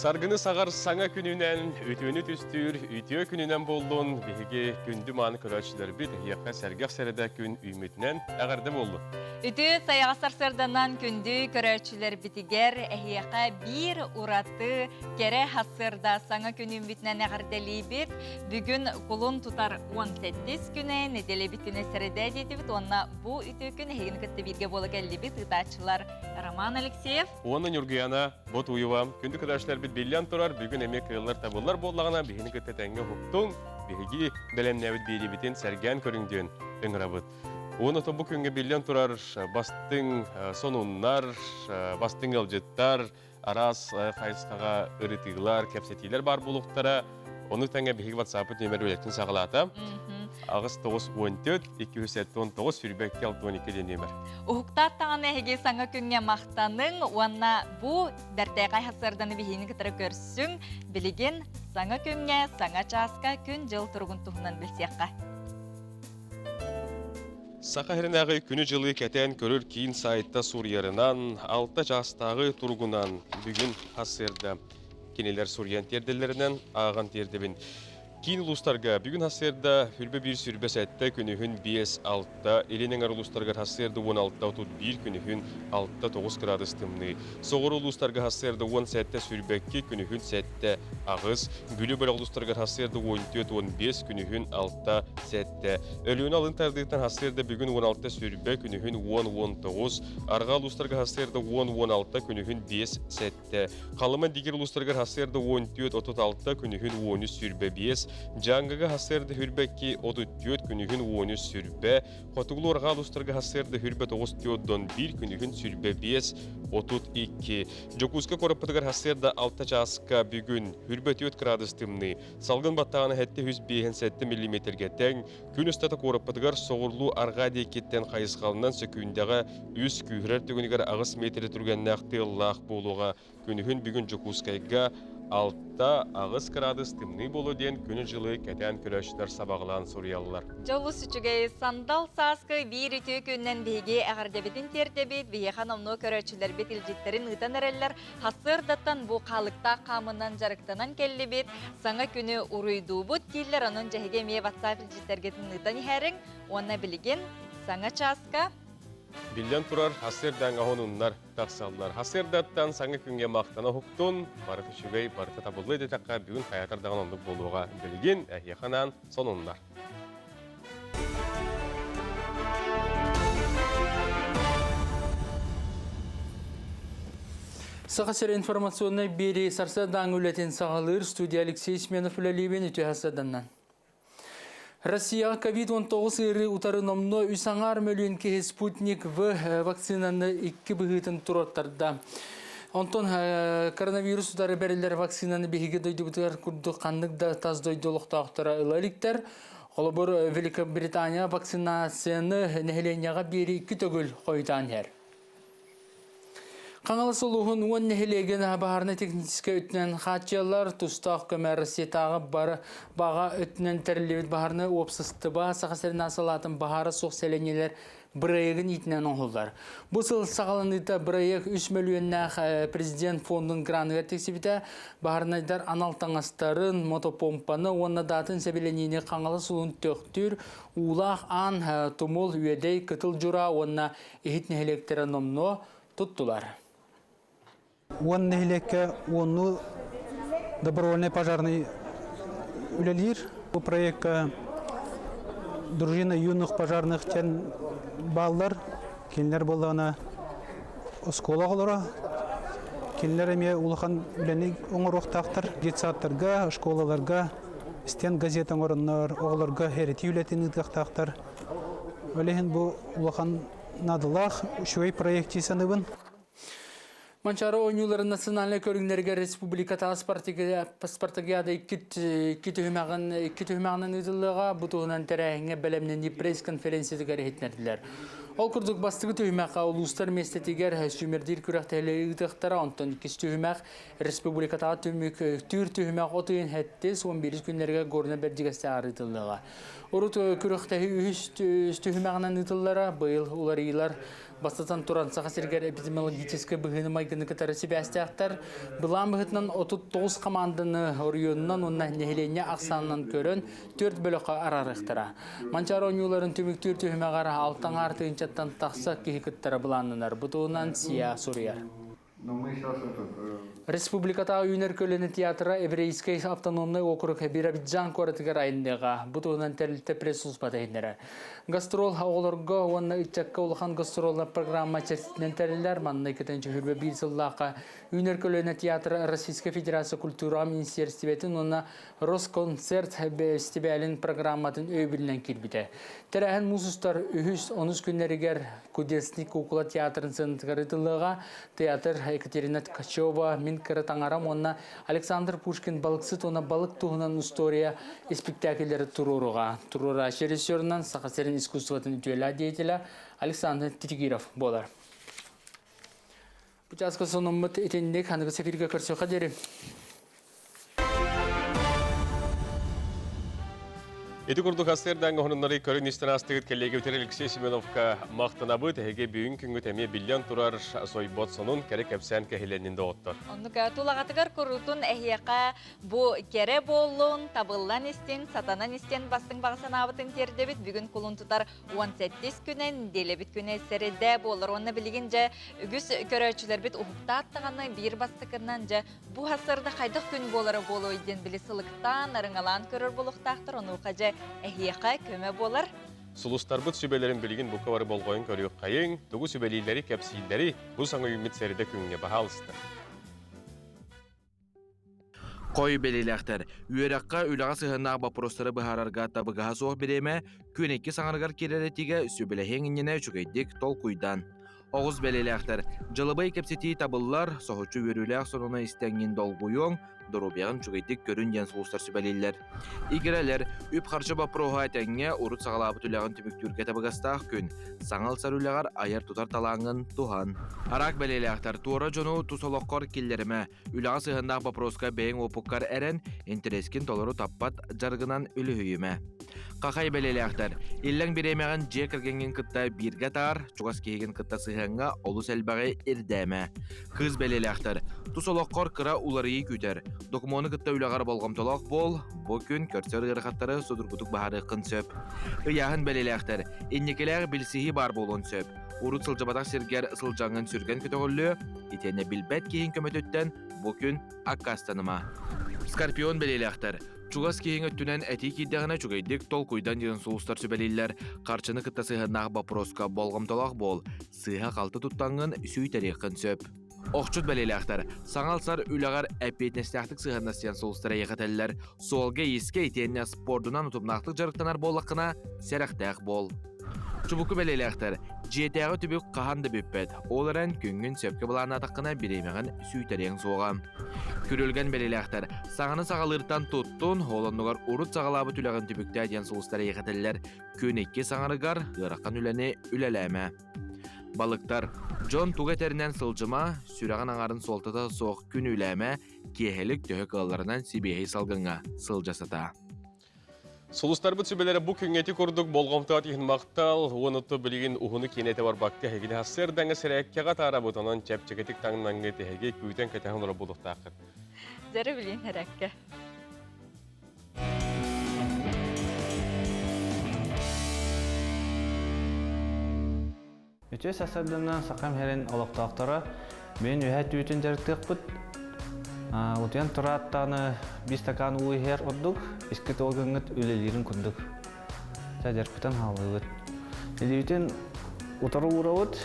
Саргыны саҕар саҥа күнүнэн, үтүөнү түстүүр үтүө күнүнэн буоллун, биһиги күндү мааны көрөөччүлэрбит эһиэхэ сэргэх сэрэдэ күн үүммүтүнэн эҕэрдэ буоллун. Үтүө сайаҕас сарсыарданан күндү көрөөччүлэрбитигэр эһиэхэ биир ураты кэрэ сарсыарда саҥа күн үүммүтүнэн эҕэрдэлиибит. Бүгүн кулун тутар 17 күнэ, нэдиэлэбит күнэ сэрэдэ диэтибит уонна бу үтүө күн эһигини кытта бииргэ буола кэллибит ыытааччылар Роман Алексеев уонна Ньургуяна Ботуева. Күндү көрөөччүлэрбит биллэн турар, бүгүн эмиэ кыаллар табыллар буоллаҕына, биһини кытта тэҥҥэ уһуктуҥ, биһиги бэлэмнээбит биэриибитин сэргээн көрүҥ диэн ыҥырабыт. Уонна бу күҥҥэ биллэн турар бастыҥ сонуннар, бастыҥ ыалдьыттар, араас хайысхаҕа ырытыылар, кэпсэтиилэр баар буолуохтара. Ону тэҥэ биһиги WhatsApp-ыт нүөмэр үлэтин саҕалаата. 8 9 14 279 22 62 диэн нүөмэр. Уһуктаат даҕаны эһиги саҥа күҥҥэ махтаныҥ уонна бу бэртээхэй сарсыарданы биһиини кытары көрсүҥ. Билигин саҥа күҥҥэ, саҥа чааска күн-дьыл туругун туһунан билсиэххэ. Саха сиринээҕи күнү-дьылы кэтээн көрөр киин сайтта суруйарынан, 6 чаастааҕы туругунан бүгүн сарсыарда кинилэр суруйан тиэрдэллэринэн ааҕан тиэрдэбин. Киин улуустарга бүгүн сарсыарда 21:27, күнүһүн 5-6, илин эҥэр улуустарыгар сарсыарда 16:31, күнүһүн 6-9 кыраадыс тымныы. Соҕуруу улуустарга сарсыарда 17:22, күнүһүн 7-8, Бүлүү бөлөх улуустарыгар сарсыарда 14:15, күнүһүн 6-7. Өлүөнэ алын тардыытынан сарсыарда бүгүн 16:20, күнүһүн 10-19, арҕаа улуустарга сарсыарда 10-16, күнүһүн 5-7. Халыма дигир улуустарыгар сарсыарда 14:36, күнүһүн 13:25, Дьааҥыга сарсыарда 22:34, күнүһүн 13:20, Хотугулуу арҕаа улуустарга сарсыарда 29:41, күнүһүн 25:32. Дьокуускай куораппытыгар сарсыарда 6 чааска бүгүн 24 градус тымныы, салгын баттаҕына 757 миллиметргэ тэҥ, Күн устата куораппытыгар соҕурлуу арҕаа диэкиттэн хайысхалынан сөкүүндэҕэ үс күүһүрэр түгэнигэр 8 миэтэрэ түргэннээх тыаллаах буолуоҕа. Күнүһүн бүгүн Дьокуускайга 6-8 кыраадыс тымныы буолуо диэн күнү-дьылы кэтээн көрөөччүлэр сабаҕалаан суруйаллар. Дьолус үчүгэй сандал сааскы биир үтүө күнүнэн биһиги эҕэрдэбитин тиэрдэбит. Биһиэхэ номнуо көрөөччүлэрбит илдьиттэрин ыытан эрэллэр. Сарсыардаттан бу хаалыктаах хаамынан дьарыктанан кэллибит, саҥа күнү уруйдуубут дииллэр, онон дьэһиги эмиэ WhatsApp илдьиттэргитин ыытан иһээриҥ уонна билигин саҥа чааска Биллэн турар, сарсыардаҥ аһонуннар тахсаллар. Сарсыардаттан саҥа күҥҥэ махтана уһуктун, барыта үчүгэй, барыта табыллыы диэтэххэ, бүгүн хайатар даҕаны оннук буолуоҕа. Билигин эһиэхэ анаан сонуннар. Саха сирэ информационнай биэрии сарсыардааҥы үлэтин саҕалыыр студия Алексей Сменов үлэлиибин үтүө сарсыарданнан. Россияҕа ковид-19 ыарыы утары номнуо үс аҥаар мөлүйүөн киһи Спутник В вакцинаны икки быһыытын туруоттарда. Онтон коронавирус утары бэриллэр вакцинаны биһиги дойдубутугар курдук ханнык да тас дойду олохтоохторо ыла иликтэр. Холобур, Великобритания вакцинацияны нэһилиэнньэҕэ биэри икки төгүл хойутаан иһэр. Хаҥалас улууһун 10 нэһилиэгин баһаарынай-техническэй өттүнэн хааччыйаллар. Тустаах көмө Россиятааҕы бары баҕа өттүнэн тэриллибит баһаарынай уопсастыба Саха сирин салаатын баһаара суох сэлиэнньэлэр бырайыагын иитинэн оҥоһуллар. Бу сыл саҕаланыыта бырайыак 3 мөлүйүөннээх президент фондун граныгар тиксибитэ. Баһаарынайдар анал таҥастарын, мотопомпаны уонна даатын сэбилэниини Хаҥалас улуун Төхтүр, Уулаах Аан, Тумул, Үөдэй, Кытыл Дьураа уонна Иһит нэһилиэктэрэ номнуо туттулар. 10 нэһилиэккэ уоннуу добровольный пожарный үлэлиир. Бу проекка дружина юных пожарных диэн бааллар. Кинилэр буоллаҕына оскуола оҕолоро. Кинилэр эмиэ улахан үлэни оҥоруохтаахтар. Детсадтарга, школаларга стенд газета оҥороннор, оҕолорго эритии үлэтин ыытыахтаахтар. Ол иһин бу улахан наадалаах үчүгэй проект дии саныыбын. Манчаары оонньууларын национальнай көрүҥнэригэр республикатааҕы спартакиада икки түһүмэҕин икки түһүмэҕинэн ыытыллыаҕа. Бу туһунан тэрээһиҥҥэ бэлэмнэнии пресс-конференциятыгар иһитиннэрдилэр. Ол курдук бастакы түһүмэххэ улуустар миэстэтигэр сүүмэрдиир күрэхтэһиилэри ыытыахтара, онтон иккис түһүмэх республикатааҕы түмүк түүр түһүмэх от ыйын сэттис уон биирис күннэригэр Горнай Бэрдьигэстээҕэр ыытыллыаҕа. Урут күрэхтэһии үһүс түһүмэҕинэн ыытыллара, быйыл уларыйыылар Бастатан туран, Саха сиригэр эпидемиологическай быһыыны-майгыны кытары сибээстээхтэр. Былаан быһыытынан 39 хамаанданы оройуонунан уонна нэһилиэнньэ ахсаанынан көрөн, түөрт бөлөххө араарыахтара. Манчаары оонньууларын түмүктүүр түһүмэҕэр алта аҥаар тыһыынчаттан тахса киһи кыттара былааннанар. Бу туһунан СИА суруйар. Республикатааҕы үүнэр көлүөнэ театра Еврейскэй автономнай округ Биробиджан куоратыгар айанныаҕа. Бу туһунан тэрилтэ пресс-службата иһиннэрэр. Гастрол оҕолорго уонна ыччакка улахан гастроллар программа чэрчитинэн тэриллэр. Манна иккитэн чөһүрбэ биир сыллаахха Үүнэр көлүөнэ театра Российскай Федерация культураҕа министиэристибэтин уонна Росконцерт бэстибээлин программатын өйөбүлүнэн киирбитэ. Тэрээһин муус устар үһүс онус күннэригэр Кудесник куукула театрын сыанатыгар ыытыллыаҕа. Театр Екатерина Ткачева «Мин кыра таҥарам» уонна Александр Пушкин «Балыксыт уонна балык туһунан история» испиктээкиллэри туруоруоҕа. Туруорааччы режиссерунан Саха сирин искусствотын үтүөлээх деятелэ Александр Титигиров буолар. Бу чааска сонуммут итинник аныгы эфиргэ көрсүөххэ диэри. Ити курдук астыырдаҥ оһонуннары көрөн истэн астыгыт кэллиэгэбитэр Алексей Семеновка махтанабыт. Эһиги бүгүн күҥҥүт эмиэ биллэн турар сойбот сонун кэрэ кэпсээн кэһилэннин доҕоттор. Оннук тулаҕатыгар куруутун эһиэхэ Бу кэрэ буоллун, табыллан истин, сатанан истин бастыҥ баҕа санаабытын тиэрдэбит. Бүгүн кулун тутар 17 күнэ, нэдиэлэбит күнэ сэрэдэ буолар. Уонна билигин дьэ үгүс көрөөччүлэрбит уһуктаат даҕаны биир бастакынан дьэ бу сарсыарда хайдах күн буолара буолуой диэн били сылыктаан, арыҥалаан көрөр буолуохтаахтар. Онуоха дьэ эһиэхэ көмө буолар. Сулустарбыт сүбэлэрин билигин бука бары болҕойон көрүөххэйиҥ, тугу сүбэлииллэри, кэпсииллэри бу саҥа үүммүт сэрэдэ күҥҥэ баһаалыста. Хой бэлиэлээхтэр үөрэххэ, үлэҕэ сыһыаннаах боппуруостары быһаарарга табыгаһа суох бириэмэ күн икки саҥарыгар киирэр этиигэ сүбэлэһиэҥ иннинэ үчүгэйдик толкуйдан. Оҕус бэлиэлээхтэр дьылыбай кэпсэтии табыллар, соһуччу үөрүүлээх сонуну истэҥҥин долгуйуоҥ, доруобуйаҕын үчүгэйдик көрүн диэн сулустар сүбэлииллэр. Игирэлэр үп-харчы боппуруоһа этэҥҥэ урут саҕалаабыт үлэҕин түмүктүүргэ табыгастаах күн. Саҥа ылсар үлэҕэр айар-тутар талааҥҥын туһан. Араак бэлиэлээхтэр туора дьону тус олоххор киллэримэ. Үлэҕэ сыһыаннаах боппуруоска бэйэҥ уопуккар эрэн, интэриэскин толору таппат дьарыгынан үлүһүйүмэ. Хахай бэлиэлээхтэр иллэҥ бириэмэҕин дьиэ кэргэҥҥин кытта бииргэ таар, чугас киһигин кытта сыһыаҥҥа олус элбэҕи ирдээмэ. Кыыс бэлиэлээхтэр тус олоххор кыра уларыйыы күүтэр. Докумуону кытта үлэҕэр болҕомтолоох буол, бу күн көрсөр ыарахаттары судургутук быһаарыаххын сөп. Ыйааһын бэлиэлээхтэр инникилээх билсиһии баар буолуон сөп. Урут сылдьыбатах сиргэр сылдьаҥҥын сүргэн көтөҕүллүө, итиэннэ билбэт киһиҥ көмөтүттэн бу күн аккаастаныма. Скорпион бэлиэлээхтэр чугас киһиҥ өттүнэн этии киирдэҕинэ үчүгэйдик толкуйдан диэн сулустар сүбэлииллэр. Харчыны кытта сыһыаннаах боппуруоска болҕомтолоох буол, сыыһа-халты туттаҥҥын сүүйтэриэххин сөп. Охчут бэлиэлээхтэр саҥа ылсар үлэҕэр эппиэтинэстээхтик сыһыаннас диэн сулустар эйиэхэ этэллэр. Суолга-иискэ итиэннэ спордунан утумнаахтык дьарыктанар буоллаххына, сэрэхтээх буол. Чубуку бэлиэлээхтэр дьиэтээҕи түбүк хаһан да бүппэт. Ол эрэн күҥҥүн сөпкө былааннаатаххына бириэмэҕин сүүйтэриэҥ суоҕа. Күрүлгэн бэлиэлээхтэр саҥаны саҕалыыртан туттун, ол оннугар урут саҕалаабыт үлэҕин түбүктээ диэн сулустар эйиэхэ этэллэр. Күн икки саҥарыгар ыарахан үлэни үлэлээмэ. Балыктар дьон тугу этэринэн сылдьыма, сүрэҕин аҥарын суолтата суох күн үлээмэ, киэһэлик төһө кыалларынан сибиэһэй салгыҥҥа сылдьа сатаа. Сулустарбыт сүбэлэрэ бу күҥҥэ ити курдук болҕомтоот иһин махтал, уон отто билигин уһуну киэнэтэ барбакка эһигини сарсыардаҥҥа сэрээккэҕэ атаарабыт, онон чэпчэкитик таҥнаҥҥыт эһиги күүтэн кэтэһэн олорор буолуохтааххыт. Дьэрэ билин эрэккэ. Үтүө сарсыарданан Сахам сирин олохтоохторо бүгүн үһэ түүтүн дьарыктыахпыт. Утуйан турааттааны биир стакан уу иһэр ордук, искит ол гыҥҥыт үлэлиирин курдук. Чэ, дьарыкпытын хааллыбыт. Илиибитин утары уурабыт,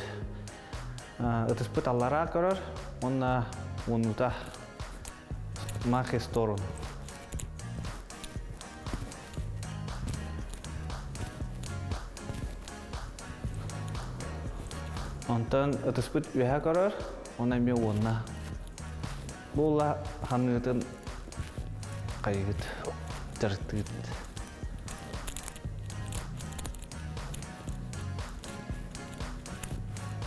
ытыспыт аллараа көрөр уонна уоннута махи сторону. Онтон ытыспыт үөһэ көрөр, уонна эмиэ уонна. Буолла ханыытын хайыгыт, дьарыктыгыт.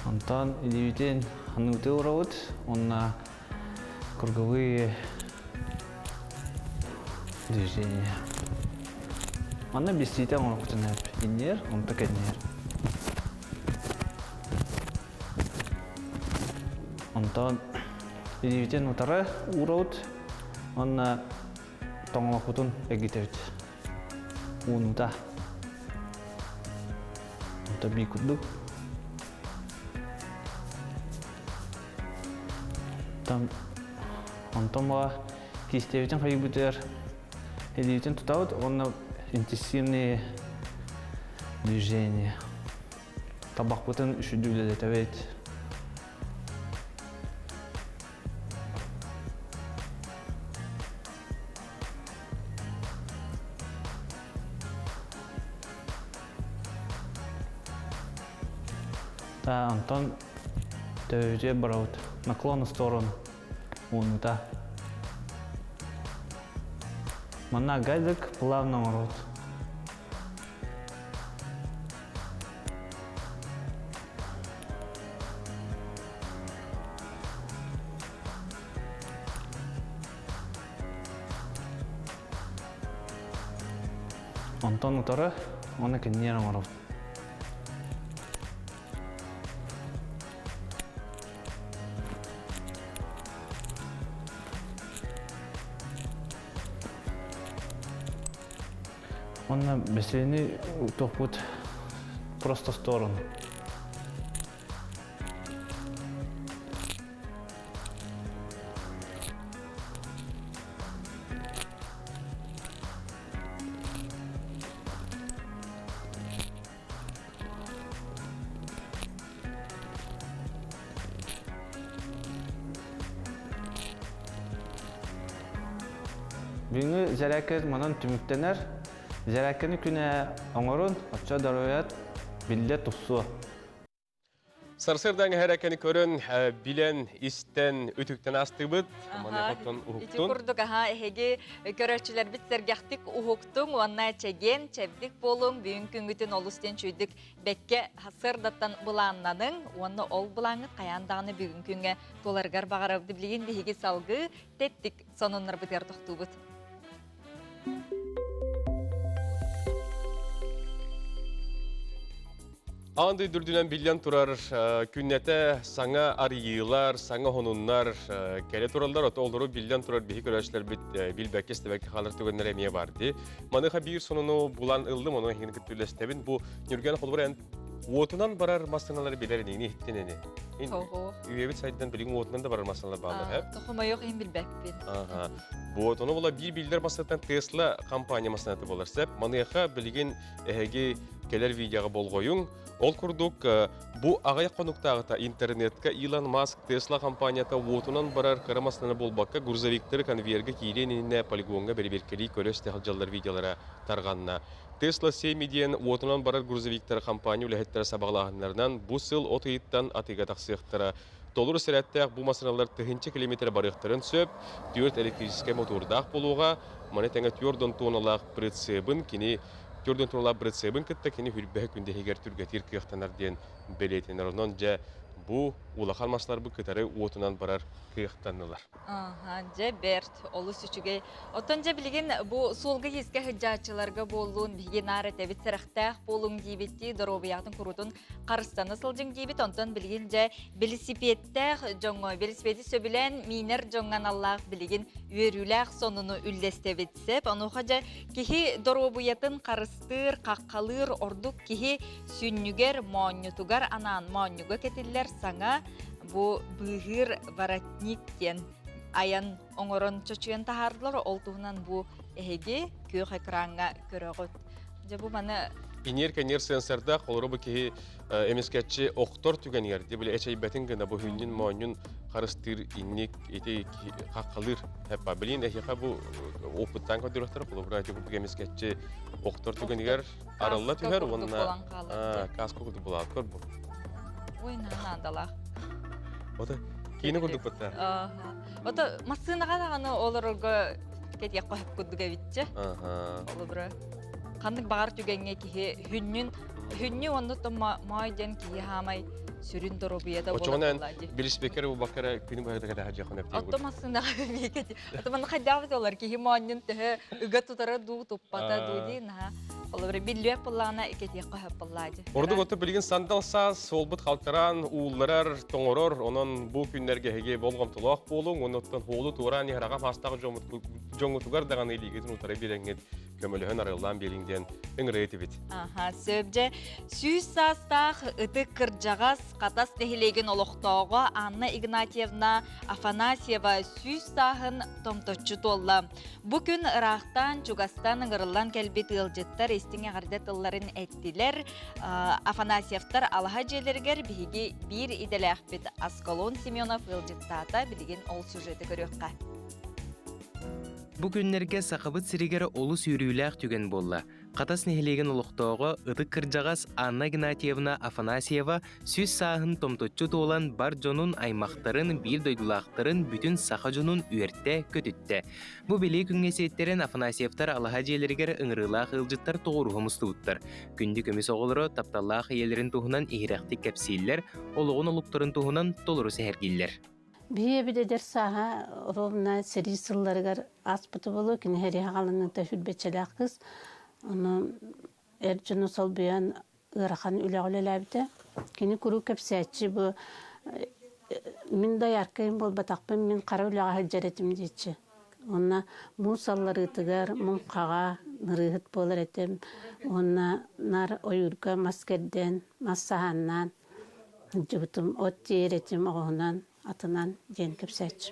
Онтон илиибитин ханныгытыы уурабыт уонна круговые движения. Манна бистиитэ оҥорохпутун иннер, онто кэннер. Онтон илиибитин утары уурабыт уонна тоҥолохпутун эргитэбит. Уунута. Онто бии курдук. Там онтон баҕа киистэбитин хайыыбытыгар илиибитин тутабыт уонна интенсивные движения. Табахпытын үчүгэй үлэлэтэбит. Та онтон төбөбүтүгэр барабыт. Наклон в сторону. Уунута. Манна гайдык плавно оҥоробут. Онтон утары уонна киниэр оҥоробут. Уонна бэсиэни тохпут просто сторону. Бүгүҥҥү зарядка манан түмүктэнэр. Зарядканы күнэ оҥорун, оччо доруобуйат биллэ тупсуо. Сарсыардаҥ эһэрэкэни көрөн, билэн, истэн, үтүктэн астыбыт. Маныхаттан Ити уһуктун. курдук аха эһиги көрөөччүлэрбит сэргэхтик уһуктуҥ уонна чэгиэн, чэбдик буолуҥ. Бүгүн күҥҥүтүн олус диэн чүйдүк бэккэ сарсыардаттан былааннаныҥ уонна ол былааҥҥыт хайаан даҕаны бүгүн күҥҥэ туоларыгар баҕарабыт. Билигин биһиги салгыы тэттик сонуннарбытыгар тохтуубут. Аан дойду үрдүнэн биллэн турар күннэтэ саҥа арыйыылар, саҥа хонуннар кэлэ тураллар. Ото олору биллэн турар биһи көрөөччүлэрбит билбэккэ, истибэккэ хаалар түгэннэрэ эмиэ бар дии. Маныаха биир сонуну булан ыллым, ону эһигини кытта үллэстэбин. Бу Нүргэн холобур эн уотунан барар массыыналары билэр инигини иһиттин ини. Үйэбит сайдан билигин уотунан да барар массыыналар бааллар, һэ? Тохомойох иһин билбэппин. Аха. Вот, ону була биир биллэр массыынаттан Тесла компания массыыната буолар сөп. Маныаха билигин эһиги кэлэр видеоҕа болҕойуҥ. Ол курдук, бу аҕыйах хонуктааҕыта интернетка Илон Маск Тесла компанията уотунан барар кыра массыынаны буолбакка, грузовиктары конвейерга киириэн иннинэ полигоҥҥа бэрэбиэркэлии көрө-истэ сылдьаллар видеолара тарҕанна. Тесла 7 диэн уотунан барар грузовиктары компания үлэһиттэрэ сабаҕалааһыннарынан бу сыл от ыйыттан атыыга тахсыахтара. Толору сэрээттээх бу массыыналар тыһыынча километр барыахтарын сөп, түөрт электрическэй мотуордаах буолуоҕа, маны тэҥэ түөрт тонналаах прицебын кини түөрт тонналаах прицебын кытта кини хүрбэһэ күндэһигэр түргэтиир кыахтанар диэн бэлиэтэнэр. Онон дьэ бу улахан массыыналарбыт кытары уотунан барар кыахтаннылар. Аха, дьэ бэрт, олус үчүгэй. Оттон дьэ билигин бу суолга-иискэ сылдьааччыларга буоллун, биһиги наар этэбит сэрэхтээх буолуҥ диэбиттии, доруобуйаҕытын куруутун харыстана сылдьыҥ диибит. Онтон билигин дьэ велосипедтээх дьоҥҥо, велосипеди сөбүлээн миинэр дьоҥҥо аналлаах билигин үөрүүлээх сонуну үллэстэбит сөп. Онуоха дьэ киһи доруобуйатын харыстыыр, хаххалыыр ордук киһи сүнньүгэр, моонньутугар анаан моонньуга кэтиллэр саҥа бу быыһыыр воротник диэн айан оҥорон чочуйан таһаардылар. Ол туһунан бу эһиги күөх экраҥҥа көрөҕүт. Дьэ бу маны Иниэр-кэниэр сенсордаах олору бу киһи эмискэччи охтор түгэнигэр дии били эчэйбэтин гына бу хүннүн моонньун харыстыыр инник ити хаххалыыр хеппа билин эһиэхэ бу опыттаан көрдөрөхтөр холобура ити курдук эмискэччи охтор түгэнигэр арылла түһэр уонна каска курдук булаат көр бу Ой, наадалаах. Ото киини курдук бытта. Ото массыынаҕа даҕаны олорорго кэтиэххэ сөп курдук эбитчэ. Олобура. Ханнык баҕар түгэҥҥэ киһи хүннүн Хүннү онну моой диэн киһи хаамай сүрүн доруобуйата Очоҕунан билиспекер бу баккара күнү быһа кэтэһэ дьиэххин эптиэ. Отто массыынаҕа биэкэти. Ото манна хайдаабыт олар киһи моонньун төһө ыга тутара дуу туппата дуу дии наһаа. Олор биллиэк буллаҕына икетиэххэ хөп буллаадьы. Ордук отто билигин сандал саас суолбут халтараан уулларар, тоҥорор, онон бу күннэргэ эһиги болҕомтолоох буолуҥ, оннуттан хуолу туораан иһэр аҕам аастаах дьоҥҥутугар даҕаны илиигитин утары биэрэҥҥит көмөлөһөн арыаллаан биэриҥ диэн ыҥырыы этибит. Аха, сөп дьэ. 100 саастаах ытык кырдьаҕас Хатас нэһилиэгин олохтооҕо Анна Игнатьевна Афанасьева 100 сааһын томточчу туолла. Бу күн ыраахтан, чугастан ыҥырыллан кэлбит ыалдьыттар истиҥ эҕэрдэ тылларын эттилэр. Афанасьевтар алаһа дьиэлэригэр биһиги биир идэлээхпит Аскалон Семенов ыалдьыттаата. Билигин ол сюжеты көрүөххэ. Бу күннэргэ Сахабыт сиригэр олус үөрүүлээх түгэн буолла. Хатас нэһилиэгин олохтооҕо ытык кырдьаҕас Анна Игнатьевна Афанасьева 100 сааһын томточчу туолан бар дьонун, аймахтарын, биир дойдулаахтарын, бүтүн саха дьонун үөртэ-көтүттэ. Бу бэлиэ күҥҥэ сиэттэрэн Афанасьевтар алаһа дьиэлэригэр ыҥырыылаах ыалдьыттар тоҕуоруһа мустубуттар. Күндү көмүс оҕолоро тапталлаах ийэлэрин туһунан иһирэхтик кэпсииллэр, олоҕун олуктарын туһунан толору сэһэргииллэр. Биһиэбит эдэр сааһа ровно сэрии сылларыгар ааспыта буолуо, кини сэрии хаҕаланыыта сүүрбэччэлээх кыыс. Ону эр дьону солбуйан ыарахан үлэҕэ үлэлээбитэ. Кини куруук кэпсээччи бу мин дояркайым буолбатахпын, мин хара үлэҕэ сылдьар этим диэччи. Уонна муус алларыытыгар муҥхаҕа нырыыһыт буолар этим. Уонна наар ойуурга мас кэрдэн, мас саһааннаан Сылдьыбытым, от тиэйэр этим оҕуһунан, атынан диэн кэпсээччи.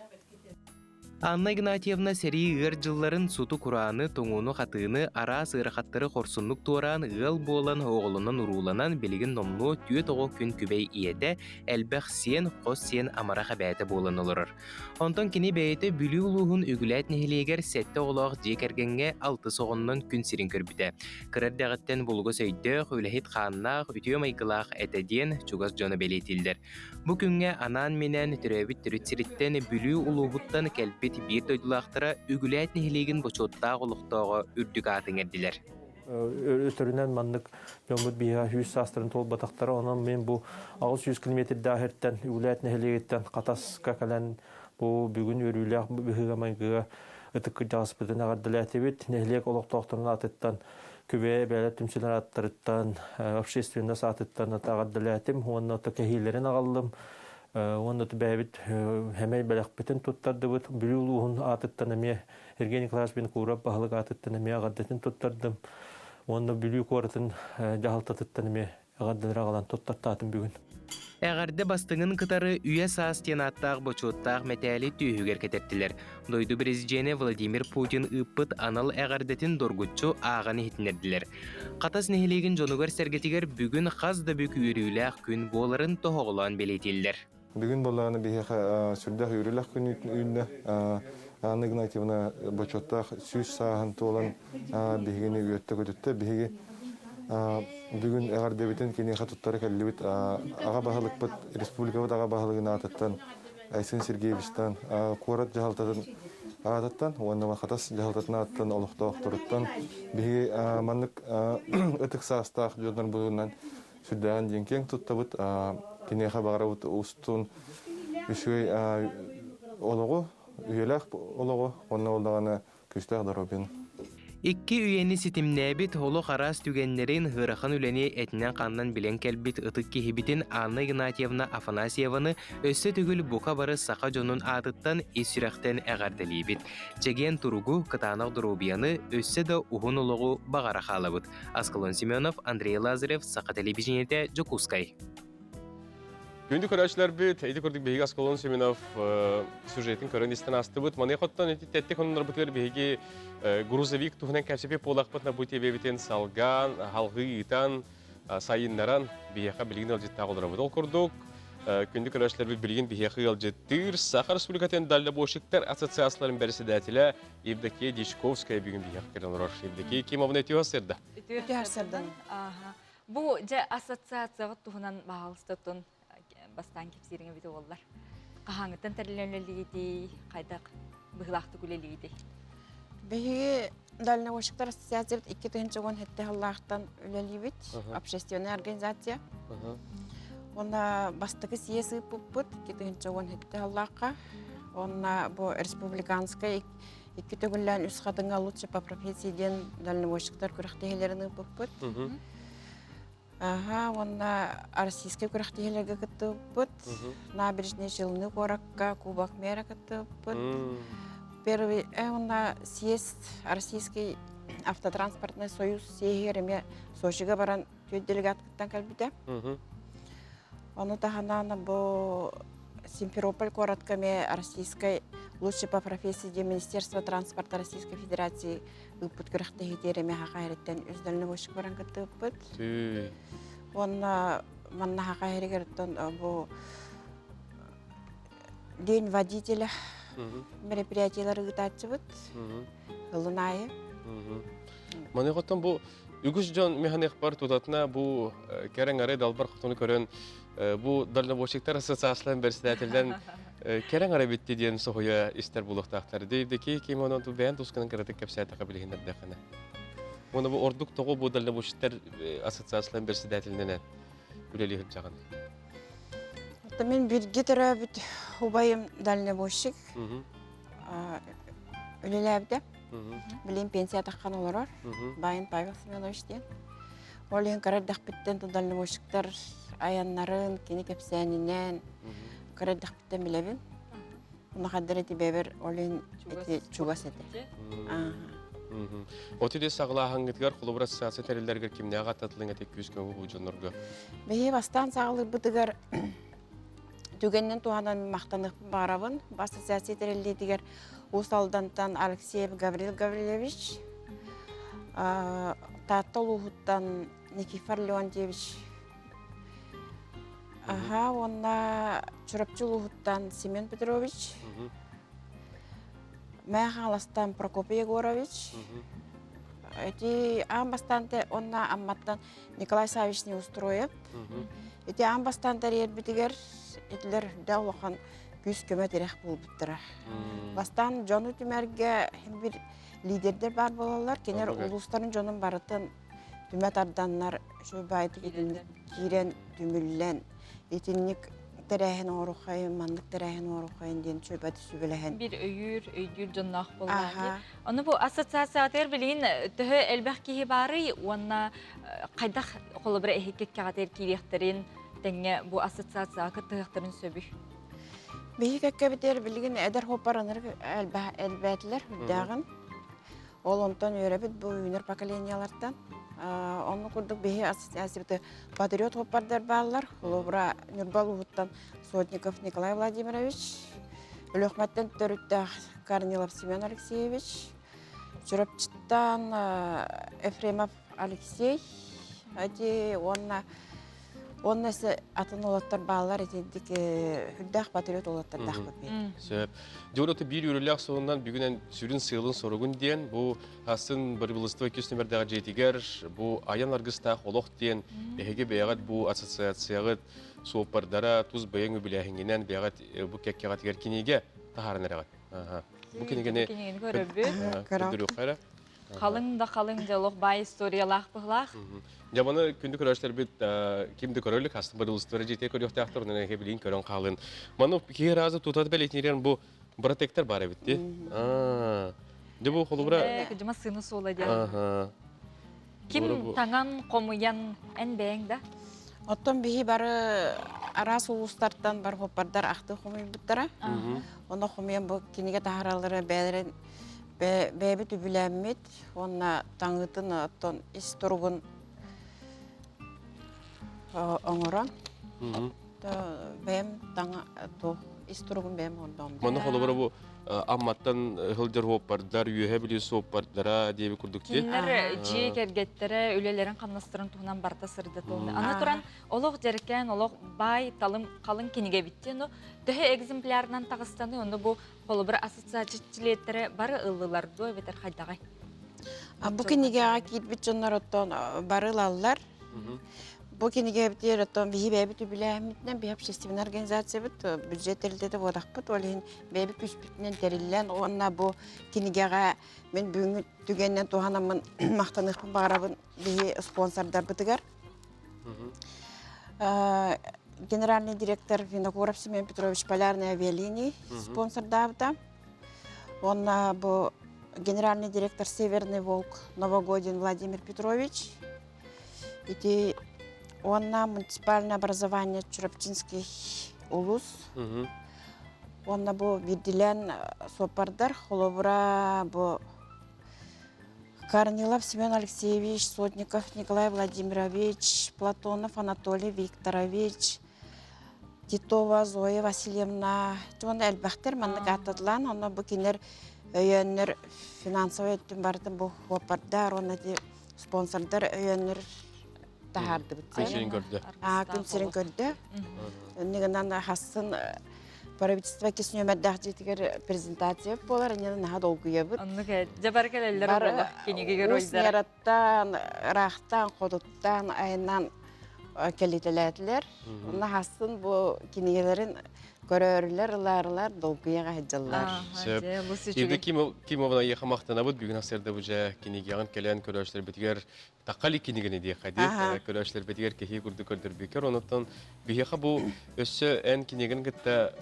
Анна Игнатьевна сэрии ыар дьылларын суту-курааны, тоҥууну-хатыыны, араас ыарахаттары хорсуннук туораан ыал буолан, оҕолонон-урууланан билигин номнуо түөрт оҕо күн күбэй ийэтэ, элбэх сиэн, хос сиэн амарах эбээтэ буолан олорор. Онтон кини бэйэтэ Бүлүү улууһун Үгүлээт нэһилиэгэр сэттэ оҕолоох дьиэ кэргэҥҥэ алтыс оҕоннон күн сирин көрбүтэ. Кыра эрдэҕиттэн булугас өйдөөх, үлэһит хааннаах, үтүө майгылаах этэ диэн чугас дьоно бэлиэтииллэр. Бу күҥҥэ анаан-минээн төрөөбүт төрүт сириттэн Бүлүү улууһуттан кэлбит биир дойдулаахтара Үгүлээт нэһилиэгин бочуоттаах олохтооҕо үрдүк аатын иҥэрдилэр. Өтөрүнэн маннык дьоммут биһиэхэ 100 саастарын туолбатахтара. Онон мин бу 800 километрдаах сиртэн Үгүлээт нэһилиэгиттэн Хатаска кэлэн бу бүгүн үөрүүлээх быһыыга-майгыга ытык кырдьаҕаспытын эҕэрдэлээтибит. Нэһилиэк олохтоохторун аатыттан Күбэйэ бэйэлэр түмсүүлэр ааттарыттан, общественность аатыттан эҕэрдэлээтим уонна кэһиилэрин аҕаллым. Уонна бэйэбит хэмэй бэлэхпитин туттардыбыт. Бүлүү улууһун аатыттан эмиэ Евгений Николаевич Винокуров баһылык аатыттан эмиэ эҕэрдэтин туттардым. Уонна Бүлүү куоратын дьаһалтатыттан эмиэ эҕэрдэлэри аҕалан туттартаатым бүгүн. Эҕэрдэ бастыҥын кытары Үйэ саас диэн ааттаах бочуоттаах мэтээли түөһүгэр кэтэттилэр. Дойду президенэ Владимир Путин ыыппыт анал эҕэрдэтин доргуччу ааҕан иһитиннэрдилэр. Хатас нэһилиэгин дьонугар-сэргэтигэр бүгүн хас да бүк үөрүүлээх күн буоларын тоһоҕолоон бэлиэтииллэр. Бүгүн буоллаҕына биһиэхэ сүрдээх үөрүүлээх күн үүннэ. Анна Игнатьевна бочуоттаах 100 сааһын туолан биһигини үөртэ-көтүттэ. Биһиги бүгүн эҕэрдэбитин киниэхэ туттара кэллибит. Аҕа баһылыкпыт, республикабыт аҕа баһылыгын аатыттан Айсен Сергеевичтан, куорат дьаһалтатын аатыттан уонна Хатас дьаһалтатын аатыттан олохтоохторуттан биһиги маннык ытык саастаах дьоннор быһыынан сүрдээҕин диэн киэҥ туттабыт. Киниэхэ баҕарабыт устун үчүгэй олоҕу, үйэлээх олоҕу, уонна ол даҕаны күүстээх доруобуйаны. Икки үйэни ситимнээбит олох араас түгэннэрин, ыарахан үлэни этинэн-хаанынан билэн кэлбит ытык киһибитин Анна Игнатьевна Афанасьеваны өссө төгүл бука бары саха дьонун аатыттан ис сүрэхтэн эҕэрдэлиибит. Чэгиэн туругу, кытаанах доруобуйаны, өссө да уһун олоҕу баҕара хаалабыт. Аскалон Семенов, Андрей Лазарев, Саха телевидениетэ, Дьокуускай. Күндү көрөөччүлэрбит, ити курдук биһиги Аскалон Семенов сюжетин көрөн истэн астыбыт. Маныаха оттон ити тэттик хоннорбутугар биһиги грузовик туһунан кэпсэпи буолахпытына бу тиэбэбитин салгаан, халҕыы ыытан, сайыннаран биһиэхэ билигин ыалдьыттаах олоробут. Ол курдук, күндү көрөөччүлэрбит билигин биһиэхэ ыалдьыттыыр Саха Республикатын дальнобойщиктар ассоциацияларын бэрэссэдээтэлэ Евдокия Дьячковская бүгүн биһиэхэ кэлэн олорор. Евдокия Кимовна үтүө сырда. Үтүө сырдан. Бу дьэ ассоциацияҕыт туһунан баһаалыстатын бастаан кэпсиириҥ эбитэ буоллар. Хаһааҥҥыттан тэриллэн үлэлиигитий, хайдах быһыылаахтык үлэлиигитий? Биһиги Дальнобойщиктар ассоциациябыт 2017 сыллаахтан үлэлиибит, общественная организация. Онна бастакы съезд ыыппыппыт 2017 сыллаахха. Онна бу республиканскай икки төгүллээн үс хатыҥа лучше по профессии диэн дальнобойщиктар күрэхтэһиилэрин ыыппыппыт. Аха, уонна российскай күрэхтэһиилэргэ кыттыбыппыт. Набережные Челны куоракка Кубок мэра кыттыбыппыт. Первый, уонна съезд Российский автотранспортный союз съеһигэр эмиэ Сочига баран түөрт делегат кыттан кэлбитэ. Ону таһынан бу Симферополь куоратка эмиэ Российскай лучший по профессии диэн Министерство транспорта Российской Федерации ыыппыт күрэхтэһиитигэр эмиэ Саха сириттэн үс дальнобойщик баран кыттыбыппыт. Уонна манна Саха сиригэр оттон бу День водителя мероприятиелары ыытааччыбыт. Ылын аайы. Маныхаттан бу үгүс дьон механикпар тутатына бу кэрэҥ арай далбар хотону көрөн бу дальнобойщиктар ассоциацияларын председателден кэрэҥ арай битти диэн соһуйа истэр булуохтаахтар. Дейдеки ким онон ту бэйэн тусканан кыратык кэпсээтэхэ билиһиннэрдэххинэ. Уонна бу ордук тоҕо бу дальнобойщиктар ассоциацияларын председателинэн үлэлии сылдьаҕын? Мин бирге төрөөбүт убайым дальнобойщик үлэлээбитэ. Билин пенсия таххан олорор. Баайын Павел Семенович диэн. Ол иһин кыра эрдэхпиттэн дальнобойщиктар айаннарын, кини кэпсээнинэн кыра эрдэхпиттэн билэбин. Онно эти бэбэр ол иһин эти чугас этэ. От иде саҕалааһыҥҥытыгар холобур ассоциация тэриллэригэр кимнээх аттатылыҥ эти күүс көмө бу дьоннорго? Биһи бастаан саҕалыырбытыгар түгэнинэн туһанан махтаныахпын баҕарабын. Ассоциация тэриллиитигэр Уус Алдантан Алексеев Гаврил Гаврильевич, Таатта улууһуттан Никифор Леонтьевич, аха уонна Чурапчы улууһуттан Семен Петрович, Мэҥэ Хаҥаластан Прокопий Егорович, ити аан бастаан уонна Амматтан Николай Саввич Неустроев. Ити аан бастаан тэрийэрбитигэр итилэр үрдээх улахан күүс-көмө тирэх буолбуттара. Бастаан дьону түмэргэ бир лидердэр баар буолаллар. Кинилэр улуустарын дьонун барытын түмэ тарданнар, үчүгэй баайдык итинник киирэн, түмүллэн, итинник тэрээһин оҥоруоххайын, маннык тэрээһин оҥоруоххайын диэн сүбэ сүбэлэһэн. Бир өйүүр, өйдүүр дьонноох буоллаҕа. Ону бу ассоциациятыгар билигин төһө элбэх киһи баарый уонна хайдах холобура эһикки кэҕэтигэр киириэхтэрин тэҥҥэ бу ассоциацияҕа кыттыһыахтарын сөбүй? Биһи кэккэбитигэр билигин эдэр хоппар ынырык элбээтилэр үрдээҕин. Ол онтон үөрэбит бу үүнэр поколениялартан. Онну курдук биһи ассоциациябыты патриот хоппардар бааллар. Холобура Ньурба улууһуттан Сотников Николай Владимирович, Өлөхмөттөн төрүттээх Корнилов Семен Алексеевич, Чурапчыттан Ефремов Алексей, эти уонна Уонна атын уолаттар бааллар итинник үрдээх патриот уолаттардаахпыт бит. Сөп. Дьоруоту биир үөрүүлээх суолунан бүгүн сүрүн сыалын соругун диэн бу астын бырыбылыстыба күс нөмердээх дьиэтигэр бу айан аргыстаах олох диэн эһиги бэйэҕит бу ассоциацияҕыт суоппардара тус бэйэҥ үбүлээһиҥҥинэн бэйэҕит бу кэккэҕитигэр кинигэ таһааран эрэҕит. Бу кинигэни кинигэни көрөбүт. Көрдөрүөххэ эрэ. Халыҥ да халыҥ дьолох баай историялаах быһылаах. Дьэ маны күндү көрөөччүлэрбит ким да көрөлүк астын бырылыстыбара дьиэтэ көрүөхтээхтэр онон эһиги билигин көрөн хаалын. Маны киһи разы тутат бэлиэтиирэн бу протектор бар эбит дии. Дьэ бу холобура Кыдьыма сыны суола диэн. Ким таҥан, хомуйан эн бэйэҥ да? Оттон биһи бары араас улуустартан бар хоппардар ахты хомуйбуттара. Ону хомуйан бу кинигэ таһаараллара бэйэлэрин бэйэбит үбүлээммит уонна таҥыытын оттон ис туругун оҥорон бэйэм таҥа туох ис туругун бэйэм оҥордоҕум. Манна холобура бу Амматтан сылдьар суоппардар, Үөһэ Бүлүү суоппардара диэби курдук дии. Кинилэр дьиэ кэргэттэрэ үлэлэрин хамнастарын туһунан барыта сырдатылынна. Аны туран олох дьэрикээн, олох баай талым халыҥ кинигэ эбит дии. Төһө экземплярынан таҕыстаны, ону бу Холобура, ассоциация чилиэттэрэ бары ыллылар дуо эбэтэр хайдаҕай? Бу кинигэҕэ киирбит дьоннор оттон бары ылаллар. Бу кинигэбитигэр оттон биһи бэйэбит үбүлээһиммитинэн биһи общественнай организациябыт бюджет тэрилтэтэ буолахпыт. Ол иһин бэйэбит күүспүтүнэн тэриллэн уонна бу кинигэҕэ мин бүгүҥҥү түгэнинэн туһанаммын махтаныахпын баҕарабын биһи спонсордарбытыгар. Генеральный директор Винокуров Семен Петрович Полярные авиалинии спонсордаабыта. Уонна бу генеральный директор Северный Волк Новогодин Владимир Петрович. Ити уонна муниципальное образование Чурапчинский улус. Уонна бу биирдилээн суоппардар холобура бу Корнилов Семен Алексеевич, Сотников Николай Владимирович, Платонов Анатолий Викторович, Титова Зоя Васильевна уонна элбэхтэр маннык ааттатылаан, онно бу кинилэр өйөөннөр финансовай өттүн барытын бу хуоппардар уонна спонсордар өйөөннөр таһаардыбыт. Күн сирин көрдө. Күн сирин көрдө. Иннигинэн хассын правительство кис нүөмэрдээх дьиэтигэр презентация буолар, иннинэ наһаа долгуйабыт. Оннук дьэ бары кэлэллэр буолла кинигэ геройдара. Уус ыраахтан, хотуттан айаннаан кэлитэлээтилэр. Онно хассын бу кинигэлэрин көрөөрүлэр, ылаарылар, долгуйа хаһыдьаллар. Сөп. Евдокимовна Кимовна эйиэхэ махтанабыт. Бүгүн сарсыарда бу дьэ кинигэҕин кэлэн көрөөччүлэрбитигэр тахали кинигэни диэххэ дии. Көрөөччүлэрбитигэр киһи курдук көрдөрбүккэр. Онуттан биһиэхэ бу өссө эн кинигин кытта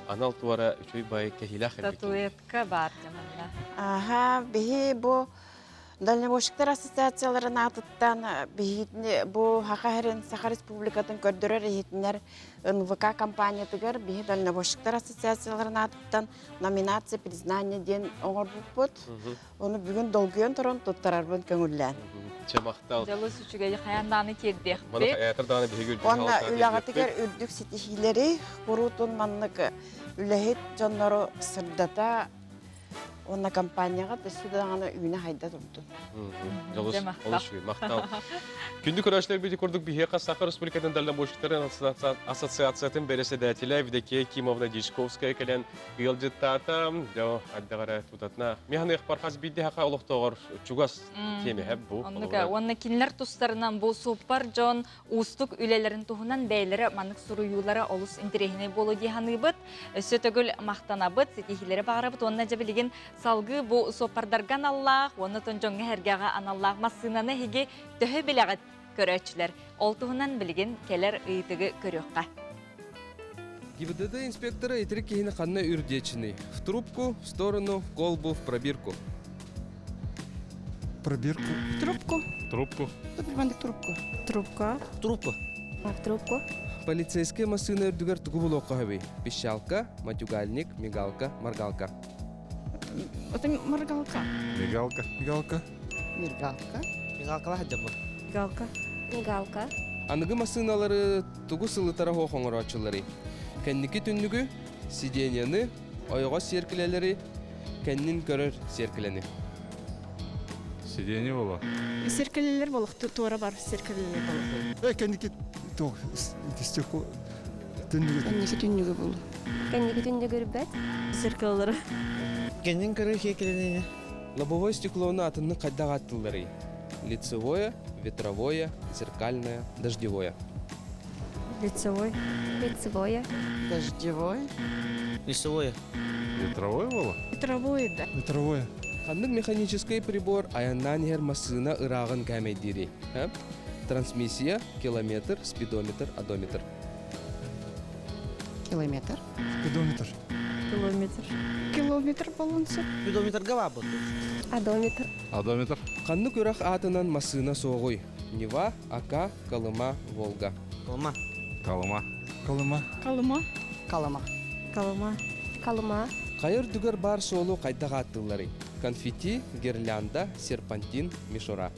анал туора үчүгэй бай кэһиилээх Статуэтка баар дьаманна. Аха, биһи бу Дальнобойщиктар ассоциацияларын аатыттан биһигини бу Саха сирин Саха Республикатын көрдөрөр иһитинэр НВК компаниятыгар биһи Дальнобойщиктар ассоциацияларын аатыттан номинация признание диэн оҥорбуппут. Ону бүгүн долгуйан туран туттарарбын көҥүллээн. Чэ махтал. Дьолус үчүгэй хайаан даҕаны тиэрдиэхпит. Маны хайаатар даҕаны биһиги үрдүк Уонна үлэҕитигэр үрдүк ситиһиилэри куруутун маннык үлэһит дьоннору сырдата Уонна компанияҕа өссө даҕаны үүнэ-хайда турдун. Дьолус, олус үчүгэй, махтал. Күндү көрөөччүлэрбит курдук биһиэхэ Саха Республикатын дальнобойщиктарын ассоциациятын бэрэссэдээтэлэ Евдокия Кимовна Дьячковская кэлэн ыалдьыттаата. Дьэ, ардах тутатына механыахпар хас биирдии хаха олохтооҕор чугас тиэмэһэ бу. Оннука уонна кинилэр тустарынан бу суоппар дьон уустук үлэлэрин туһунан бэйэлэрэ маннык суруйуулара олус интэриэһинэй буолуо дии саныыбыт. Өссө төгүл махтанабыт, ситиһиилэри баҕарабыт уонна дьэ билигин салгыы бу суоппардарга аналлаах уонна тон дьоҥҥо сэргэҕэ аналлаах массыынаны эһиги төһө билэҕит көрөөччүлэр? Ол туһунан билигин кэлэр ыйытыгы көрүөххэ. ГИБДД инспектора итирик киһини ханна үрдиэччиний? В трубку, в сторону, в колбу, в пробирку. Пробирку. В трубку. Трубку. Трубку. Трубка. Трубку. В трубку. Полицейская массыына үрдүгэр тугу булуохха сөбүй? Пищалка, матюгальник, мигалка, моргалка. Это моргалка. Мигалка. Мигалка. Мигалка. Мигалкала сылдьабын. Мигалка. Мигалка. Аныгы массыыналары тугу сылытара суох оҥорооччуларый? Кэнники түннүгү, сиденьяны, ойоҕос сиэркилэлэри, кэннин көрөр сиэркилэни. Сиденье боло. Сиэркилэлэр болох туора бар сиэркилэлэр боло. Э кэнники туох стекло түннүгү. Кэнники түннүгү болу. Кэнники түннүгү үрбэт. Зеркалары. Кэннин көрөр сиэркилэни. Лобовой стеклону атыннык хайдах ааттыылларый? Лицевое, ветровое, зеркальное, дождевое. Лицевой. Лицевое. Дождевой. Лицевое. Ветровое было? Ветровое, да. Ветровое. Ханнык механическай прибор айаннаан иһэр массыына ырааҕын кээмэйдиирий? Трансмиссия, километр, спидометр, одометр. Километр. Спидометр. Километр. Километр болунса. Спидометрга баабыт. Одометр. Одометр. Ханнык үрэх аатынан массыына суоҕуй? Нева, Ака, Колыма, Волга. Колыма. Колыма. Колыма. Колыма. Колыма. Колыма. Колыма. Хайа үрдүгэр баар суолу хайдах ааттыылларый? Конфетти, гирлянда, серпантин, мишура.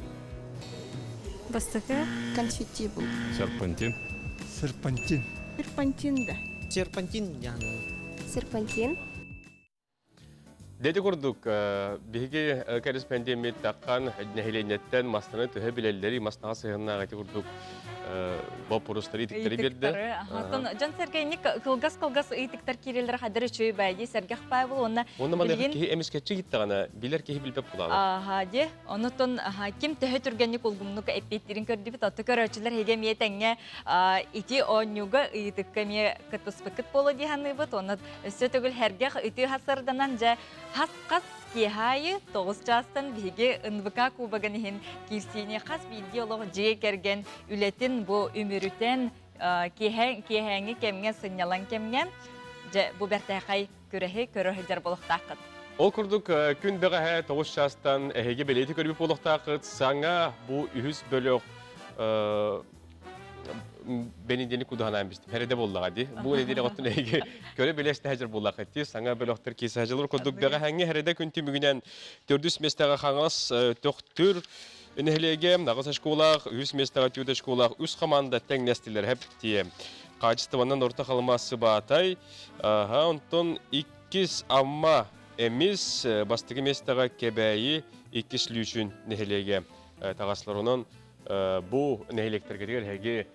Бастакы. Конфетти был. Серпантин. Серпантин. Серпантин да. Серпантин яны. Серпантин. Дети курдук, биһиги корреспондеммит таххан нэһилиэнньэттэн мастаны төһө билэллэри, мастаҕа сыһыаннаах ити курдук боппурустары итиктэри биэрдэ. Оттон дьон сэргэйник кылгас-кылгас ыйытыктар киирэллэр хадыр үчүгэй баайди сэргэх Павел уонна Уонна маны киһи эмискэччи гиттаҕына билэр киһи билбэт булаҕа. Аха, де. Онутун ким төһө түргэнник улгумнук эппиэттиирин көрдүбүт. Отту көрөөччүлэр эһиги эмиэ тэҥҥэ ити оонньууга ыйытыкка эмиэ кыттыспыккыт буолуо дии саныыбыт. Онно өссө төгүл һэргэх үтүө хасырданан дьэ хас-хас киэһэ аайы 9 чаастан биһиги НВК кубогын иһин киирсиини хас биирдии олох дьиэ кэргэн үлэтин бу үмүрүтэн киэһэ киэһээҥҥи кэмҥэ сынньалаҥ кэмҥэ дьэ бу бэртээхэй күрэһи көрө сылдьар буолуохтааххыт. Ол курдук күн бэҕэһээ 9 чаастан эһиги бэлиэтии көрбүт буолуохтааххыт. Саҥа бу үһүс бөлөх бэнидиэнник кудаһанаан бистим. Хәрәдэ буоллаҕа дии. Бу нэдиэлэ оттон эһиги көрө билэ истэһэжэр буоллаххыт дии. Саҥа бөлөхтөр киирсэһэжэлэр курдук бэҕэһээҥҥи хәрәдэ күн түмүгүнэн төрдүс миэстэҕэ Хаҥалас Төхтүр нэһилиэгэ аҕыс очколаах, үһүс миэстэҕэ түөрт очколаах үс команда тэҥнэстилэр хэп тиэ. Хаачыстыбанан Орто Халыма Сыбаатай, онтон иккис Амма Эмис, бастакы миэстэҕэ Кэбээйи иккис Лүүчүн нэһилиэгэ таҕаслар. Онон бу нэһилиэктэргитигэр эһиги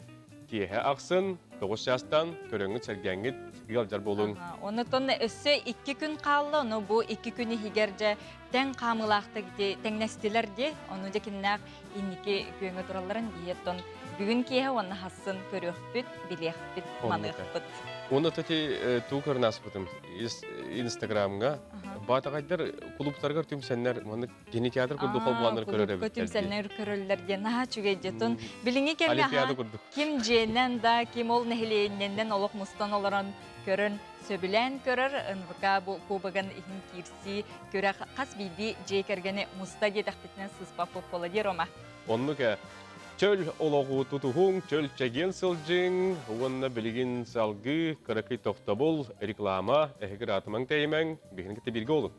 киэһэ ахсын 9 чаастан көрөҥҥүт сэргээҥҥит ыалдьар буолуҥ. Онтон өссө икки күн хаалла, ону бу икки күн иһигэр дьэ тэҥ хаамыылаахтык тэҥнэстилэр дии. Ону дьэ кимнээх инники күөҥҥэ туралларын биһиэттон бүгүн киэһэ уонна хассын көрүөхпүт, билиэхпит, маныахпыт. Уонна тати туу көрөн ааспытым Инстаграмҥа баатаҕайдар клубтарыгар түмсэннэр маннык кинотеатр курдук холбуаннар көрөр эбиттэр. Түмсэннэр көрөллөр диэн наһаа үчүгэй дьэтун. Билиҥҥи кэмҥэ ким дьиэнэн да, ким ол нэһилиэнньэннэн олох мустан олорон көрөн сөбүлээн көрөр НВК бу кубогын иһин киирсии күрэх хас биирдии дьиэ кэргэни муста диэтэхпитинэ сыыспаппыт буола дии Рома. Оннук ээ. Чөл олоҕу тутуһуҥ, чөл чэгиэн сылдьыҥ уонна билигин салгыы кыракый тохтобул, реклама, эһиги ыраатымаҥ тэйимэҥ, биһигини кытта бииргэ олун.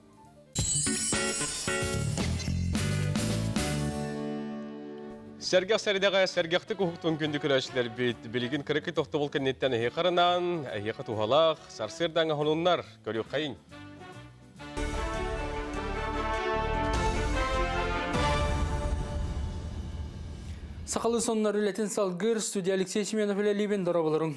Сэргэх сэридэҕэ сэргэхтик уһуктун күндү көрөөччүлэрбит билигин кыракый тохтобул кэнниттэн эһиэхэ анаан, эһиэхэ туһалаах сарсыардаҥа хонуннар көрүөххэйиҥ. Сахалы соннор үлэтин салгыр студия Алексей Семенов үлэлиибин дорооболоруҥ.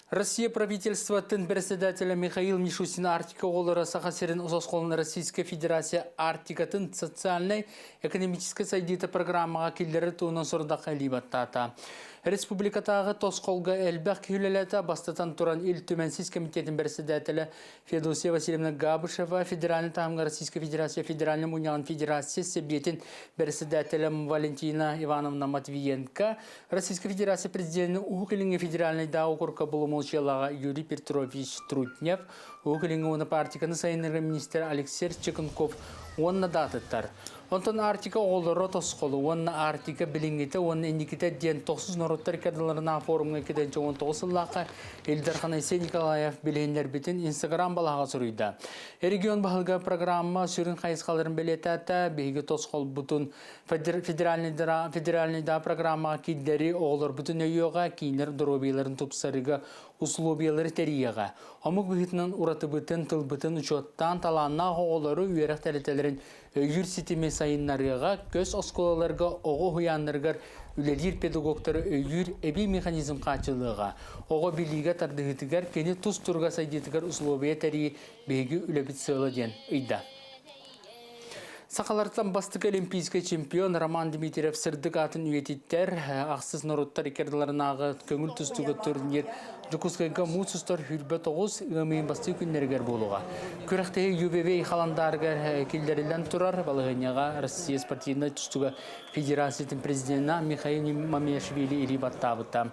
Россия правительствотын председателя Михаил Мишустин Арктика оҕолоро Саха сирин Ососколун Российская Федерация Арктикатын социальнай экономическай сайдыыта программаҕа киллэрэр туһунан сорудахха илии баттаата. Республикатааҕы тосхолго элбэх киһи үлэлээтэ. Бастатан туран Ил Түмэн сис комитетин председателэ Феодосия Васильевна Габышева, федеральный таһымҥа Российская Федерация Федеральнай мунньаҕын Федерация Сэбиэтин председателэ Валентина Ивановна Матвиенко, Российская Федерация Президенин Уһук Илиҥҥи федеральнай даа окурка боломуочуйалааҕа Юрий Петрович Трутнев, Уһук Илиҥҥи уонна Арктиканы сайыннарар министр Алексей Чекунков уонна даатыттар. Онтон Арктика оҕолоро тосхолу уонна Арктика билиҥҥитэ уонна инникитэ диэн тохсус норуоттар иккардыларынаах форумҥа 2019 сыллаахха Ил Дархан Айсен Николаев билиһиннэрбитин Инстаграм балаһаҕа суруйда. Регион баһылыга программа сүрүн хайысхаларын бэлиэтээтэ, биһиги тосхолбутун федеральный да программаҕа киллэри оҕолорбутун өйүөҕэ, кииннэр доруобуйаларын тупсарыыга условиялары тэрийиэҕэ. Омук быһыытынан уратыбытын, тылбытын учуоттаан талааннаах оҕолору үөрэх тэрилтэлэрин өйүүр ситими сайыннарыаҕа, көс оскуолаларга оҕо уһуйааннарыгар үлэлиир педагогтары өйүүр эбии механизм хааччыллыаҕа. Оҕо билиигэ тардыһыытыгар, кини тус туруга сайдыытыгар условия тэрийии биһиги үлэбит сыала диэн ыйда. Сахалартан бастакы олимпийскай чемпион Роман Дмитриев сырдык аатын үйэтиттэр, ахсыс норуоттар иккардыларынааҕы көҥүл тустууга турнир Дьокуускайга муус устар 29 ыам ыйын бастакы күннэригэр буолуоҕа. Күрэхтэһии UVV халандаарыгар киллэриллэн турар балаһыанньаҕа Россия спортивнай тустууга Федерациятын президенэ Михаил Мамиашвили илии баттаабыта.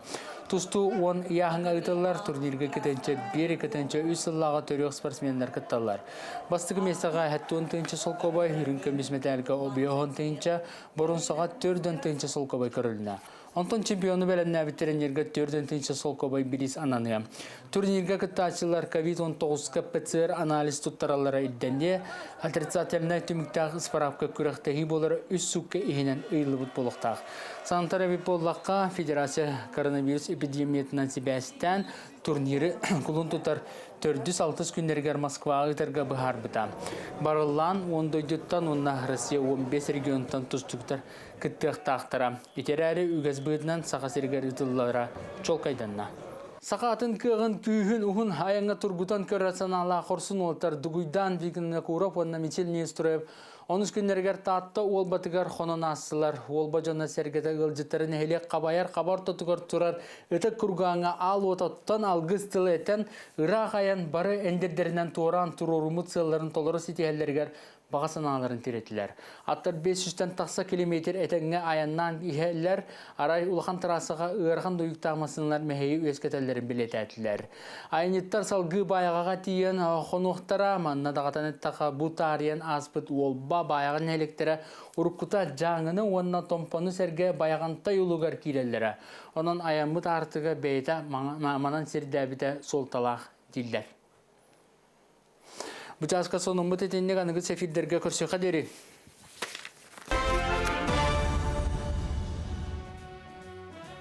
Тустуу уон ыйааһыҥҥа ыытыллар турнирга кытынча биир кытынча үс сыллааҕы төрүөх спортсменнар кытталлар. Бастакы миэстэҕэ 70 тыһыынча солкуобай, үрүҥ көмүс мэтээлгэ 50 тыһыынча, боруонсаҕа 4 тыһыынча солкуобай көрүлүннэ. Онтон чемпиону бэлэмнээбит тренергэ 4 тыһыынча солкуобай бириис ананыа. Турнирга кыттааччылар COVID-19-ка ПЦР анализ туттараллара ирдэниэ, отрицательнай түмүктээх ыспыраапка күрэхтэһии буолара үс суукка иһинэн ыйыллыбыт буолуохтаах. Санатар эбит буоллахха, федерация коронавирус эпидемиятынан сибээстээн, Турниры кулун тутар төрдүс алтыс күннэригэр Москваҕа ыытарга быһаарбыта. Барыллаан уон дойдуттан уонна Россия 15 регионтан тустууктар кыттыахтаахтара. Ити эрээри үгэс быһыытынан Саха сиригэр ыытыллара чуолкайданна. Саха атын кыаҕын күүһүн уһун айаҥҥа тургутан көрөр санаалаах хорсун уолаттар Дугуйдаан Вигнокуров уонна Мичил Неустроев Онус күннэригэр Таатта Уолбатыгар хонон аастылар. Уолба дьоно-сэргэтэ ыалдьыттары нэһилиэк хабайар хаба ортотугар турар ытык кургааҥҥа аал уот оттон алгыс тылы этэн, ыраах айан бары эндирдэринэн туораан туруоруммут сыалларын толору ситиһэллэригэр баҕа санааларын тирэтилэр. Аттар 500-тэн тахса километр этэҥҥэ айаннаан иһэллэр, арай улахан трассаҕа ыарахан дуйуктаах массыыналар мэһэйи үөскэтэллэрин бэлиэтээтилэр. Айанньыттар салгыы Баайаҕаҕа тиийэн хонуохтара, манна даҕатан эттэххэ, бу таарыйан ааспыт Уолба Баайаҕа нэһилиэктэрэ уруккута Дьааҥыны уонна Томпону сэргэ Байаҕантай улуугар киирэллэрэ. Онон айаммыт аартыга бэйэтэ манан сирдээбитэ суолталаах дииллэр. Бу чааска сонуммут итинник аныгы эфирдэргэ көрсүөххэ диэри.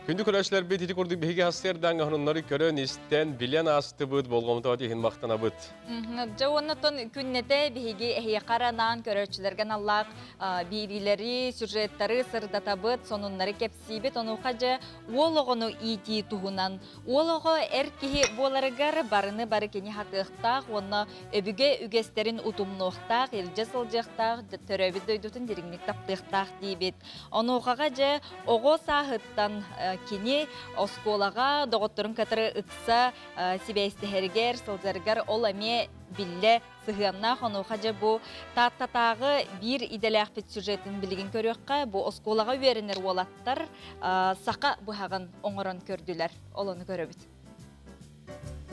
Күндү көрөөччүлэрбит ити курдук биһиги хастыардаан оһонуннары көрөн, истэн, билэн аастыбыт, болҕомтоҕо иһин махтанабыт. Дьэ уонна тон күннэтэ биһиги эһиэхэ анаан көрөөччүлэргэ аналлаах биэриилэри, сюжеттары сырдатабыт, сонуннары кэпсиибит. Онуоха дьэ уол оҕону иитии туһунан Уол оҕо эр киһи буоларыгар барыны бары кини хатыахтаах уонна өбүгэ үгэстэрин утумнуохтаах, илдьэ сылдьыахтаах, төрөөбүт дойдутун дириҥник таптыахтаах диибит. Онуохаҕа дьэ оҕо сааһыттан кини оскуолаҕа доҕотторун кытары ыкса сибээстэһэригэр, сылдьарыгар ол эмиэ биллэ сыһыаннаах. Онуоха дьэ бу Тааттатааҕы биир идэлээхпит сюжетын билигин көрүөххэ. Бу оскуолаҕа үөрэнэр уолаттар саха быһаҕын оҥорон көрдүлэр. Ол ону көрөбүт.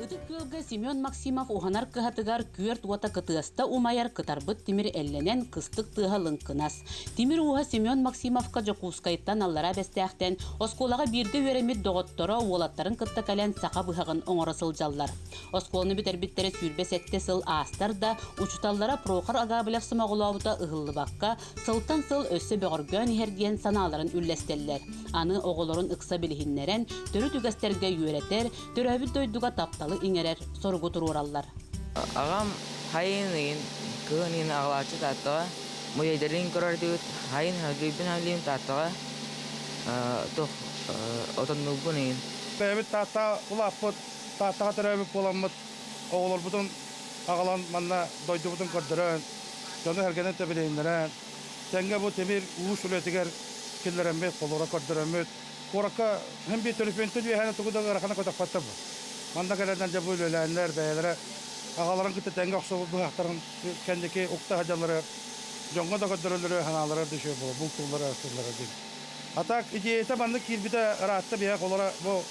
Ытык Күөлгэ Семен Максимов уһанар кыһатыгар күөрт уота кытыаста умайар кытарбыт тимир эллэнэн кыстык тыаһа лыҥкынас. Тимир ууһа Семен Максимовка Дьокуускайтан Аллараа Бэстээхтэн оскуолаҕа бииргэ үөрэммит доҕотторо уолаттарын кытта кэлэн саха быһаҕын оҥоро сылдьаллар. Оскуоланы бүтэрбиттэрэ 27 сыл аастар да, учууталлара Прохор Агабылев сомоҕолообута ыһыллыбакка, сылтан сыл өссө бөҕөргөөн иһэр диэн санааларын үллэстэллэр. Аны оҕолорун ыкса билиһиннэрэн, төрүт үгэстэргэ үөрэтэр, төрөөбүт дойдуга тапталы иҥэрэр соругу туруораллар. Аҕам хайын ыйын, кыһын ыйын аҕалааччы Тааттаҕа, музейдарын көрөрдүбүт, хайын хагыйбын хагыйым Тааттаҕа, туох отоннуурбун ыйын. Бэйэбит Таатта улааппыт Тааттаҕа төрөөбүт буоламмыт, оҕолорбутун аҕалан манна дойдубутун көрдөрөн, дьону-сэргэни тэбилиһиннэрэн, тэҥҥэ бу тимир уус үлэтигэр киллэрэммит, холура көрдөрөммүт, куоракка син биир төлөпүөнтэн үөһэни тугу да ыараханы көтөхпөттөр бу. Манна кэлэннэр дьэ бу үлэлээннэр бэйэлэрэ аҕаларын кытта тэҥҥэ охсубут быһахтарын кэнники укта сылдьаллара дьоҥҥо да көрдөрөллөрө санаалара да үчүгэй буолар, бултууллара, астыыллара диэн. А так идеята маннык киирбитэ ыраатта биһиэхэ олоро бу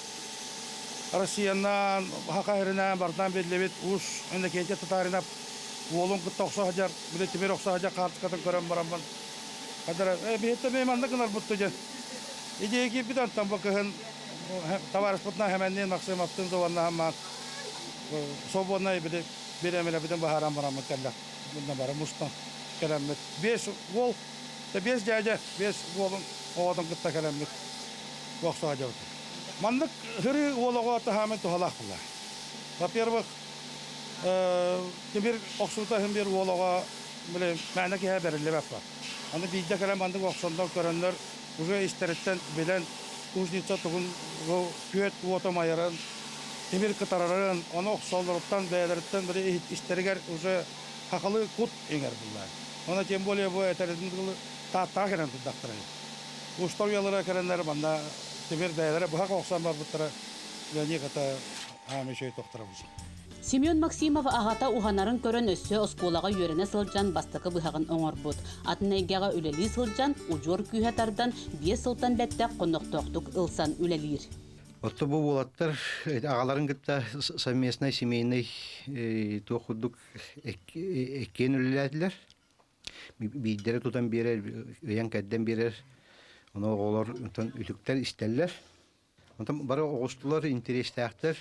Россиянан, Саха сиринэн барытынан биллибит уус Иннокентий Татаринов уолун кытта охсо сылдьар, били тимир охсо сылдьар хаартыскатын көрөн бараммын хадара э биһиттэ мин маннык гынарбыт дьэ идея киирбит онтон бу кыһын товарищпытынан Хэмэнниин Максимовтыын зованнаһаммаан свободнай били бириэмэлэрбитин баһааран бараммыт кэллэх мунна бары мустан кэлэммит биэс уол биэс дьээдьэ биэс уолун оҕотун кытта кэлэммит охсо сылдьабыт Маннык сырыы уол оҕо таһаамын туһалаах буолла. Во-первых, тимир охсуута иһин биир уол оҕо били мээнэ киһи бэриллибэт ба. Аны биирдэ кэлэн маннык охсоннор көрөннөр уже истэриттэн билэн кузница тугун күөт уота майарын, тимир кытарарын, ону охсоллоруттан бэйэлэриттэн били истэригэр уже хахалы кут иҥэр булла. Оны тем более бу этэрин тааттаҕа кэлэн турдахтара. Устар уйалара кэлэннэр манна тимир бэйэлэрэ быһах охсон барбыттара Леонид это аам үчүгэй тохторобут. Семен Максимов аҕата уһанарын көрөн өссө оскуолаҕа үөрэнэ сылдьан бастакы быһаҕын оҥорбут. Атын эйгэҕэ үлэлии сылдьан, удьуор күүһэ тардан, биэс сылтан бэттэх хоннохтоохтук ылсан үлэлиир. Отто бу уолаттар аҕаларын кытта совместный семейный туох курдук эккиэн үлэлээтилэр. Биирдэрэ тутан биэрэр, ыйан-кэрдэн биэрэр. Ону оҕолор онтон үтүктэр истэллэр. Онтон бары оҕустулар, интэриэстээхтэр,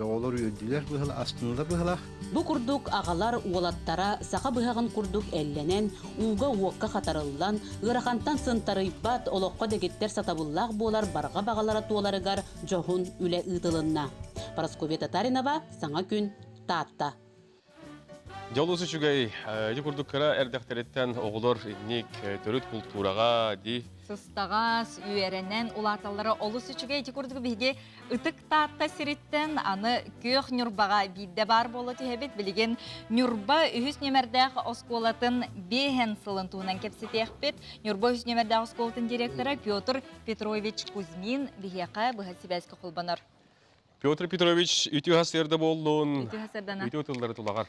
оҕолор үөрдүлэр быһыла, астыннылар быһылаах. Бу курдук аҕалар уолаттара саха быһаҕын курдук эллэнэн, ууга-уокка хатарыллан, ыарахантан сынтарыйбат, олоххо дэгиттэр сатабыллаах буолар барҕа баҕалара туоларыгар дьоһун үлэ ыытылынна. Парасковья Татаринова, Саҥа күн, Таатта. Дьолус үчүгэй, ити курдук кыра эрдэхтэриттэн оҕолор инник төрүт култуураҕа ди сыстаҕас, үөрэнэн улааталлара олус үчүгэй. Ити курдук биһиги Ытык Таатта сириттэн аны Күөх Ньурбаҕа биирдэ баар буола түһэбит. Билигин Ньурба үһүс нүөмэрдээх оскуолатын биэһэн сылын туһунан кэпсэтиэхпит. Ньурба үһүс нүөмэрдээх оскуолатын директора Петр Петрович Кузьмин биһиэхэ быһа сибээскэ холбонор. Петр Петрович, үтүө сарсыарда буоллун. Үтүө сарсыардана. Үтүө тыллары тулаҕар.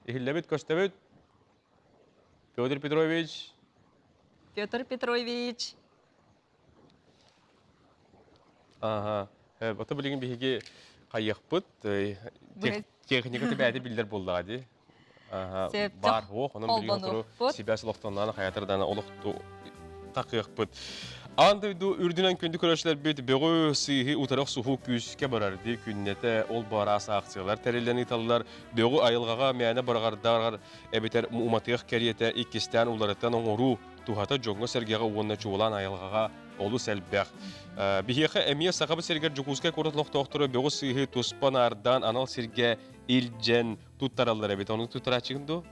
Иһиллэбит, көстөбүт. Петр Петрович. Петр Петрович. Ага. Ото билигин биһиги хайыахпыт техника бэйэтэ биллэр буоллаҕа дии. Бар ох, онон билигин сотору сибээс олохтоннаан хайатырдан олохту такыахпыт. Аан дойду үрдүнэн күндү көрөөччүлэрбит бөҕү сыыһы утары охсуһуу күүскэ барар дии күннэтэ ол бу араас акциялар тэриллэн ыыталлар. Бөҕү айылҕаҕа мээнэ быраҕардар эбэтэр уматыах кэриэтэ иккистээн уларытан оҥоруу туһата дьоҥҥо-сэргэҕэ уонна чуолаан айылҕаҕа олус элбэх. Биһиэхэ эмиэ Сахабыт сиригэр Дьокуускай куорат олохтоохторо бөҕү-сыыһы туспа наардаан анал сиргэ илдьэн туттараллар эбит. Ону туттарааччыгын дуо?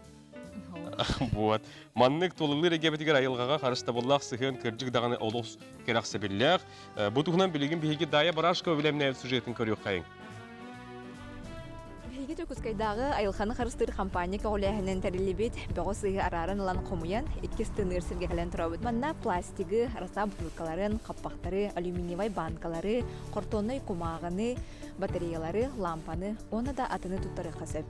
Вот. Маннык тулалыыр эйгэбитигэр айылҕаҕа харыстабыллаах сыһыан кырдьык даҕаны олус кэрэхсэбиллээх. Бу туһунан билигин биһиги Дая Барашкова билэмнээбит сюжетын көрүөххэйиҥ. Биһиги Дьокуускайдааҕы айылҕаны харыстыыр хампаанньа көҕүлээһинин тэриллибит бөҕү сыыһы арааран ылан хомуйан, иккис тыныыр сиргэ кэлэн турабыт. Манна пластигы, роса бутылкаларын, хаппахтары, алюминиевай банкалары, хортуоннай кумааҕыны, батареялары, лампаны уонна да атыны туттарыахха сөп.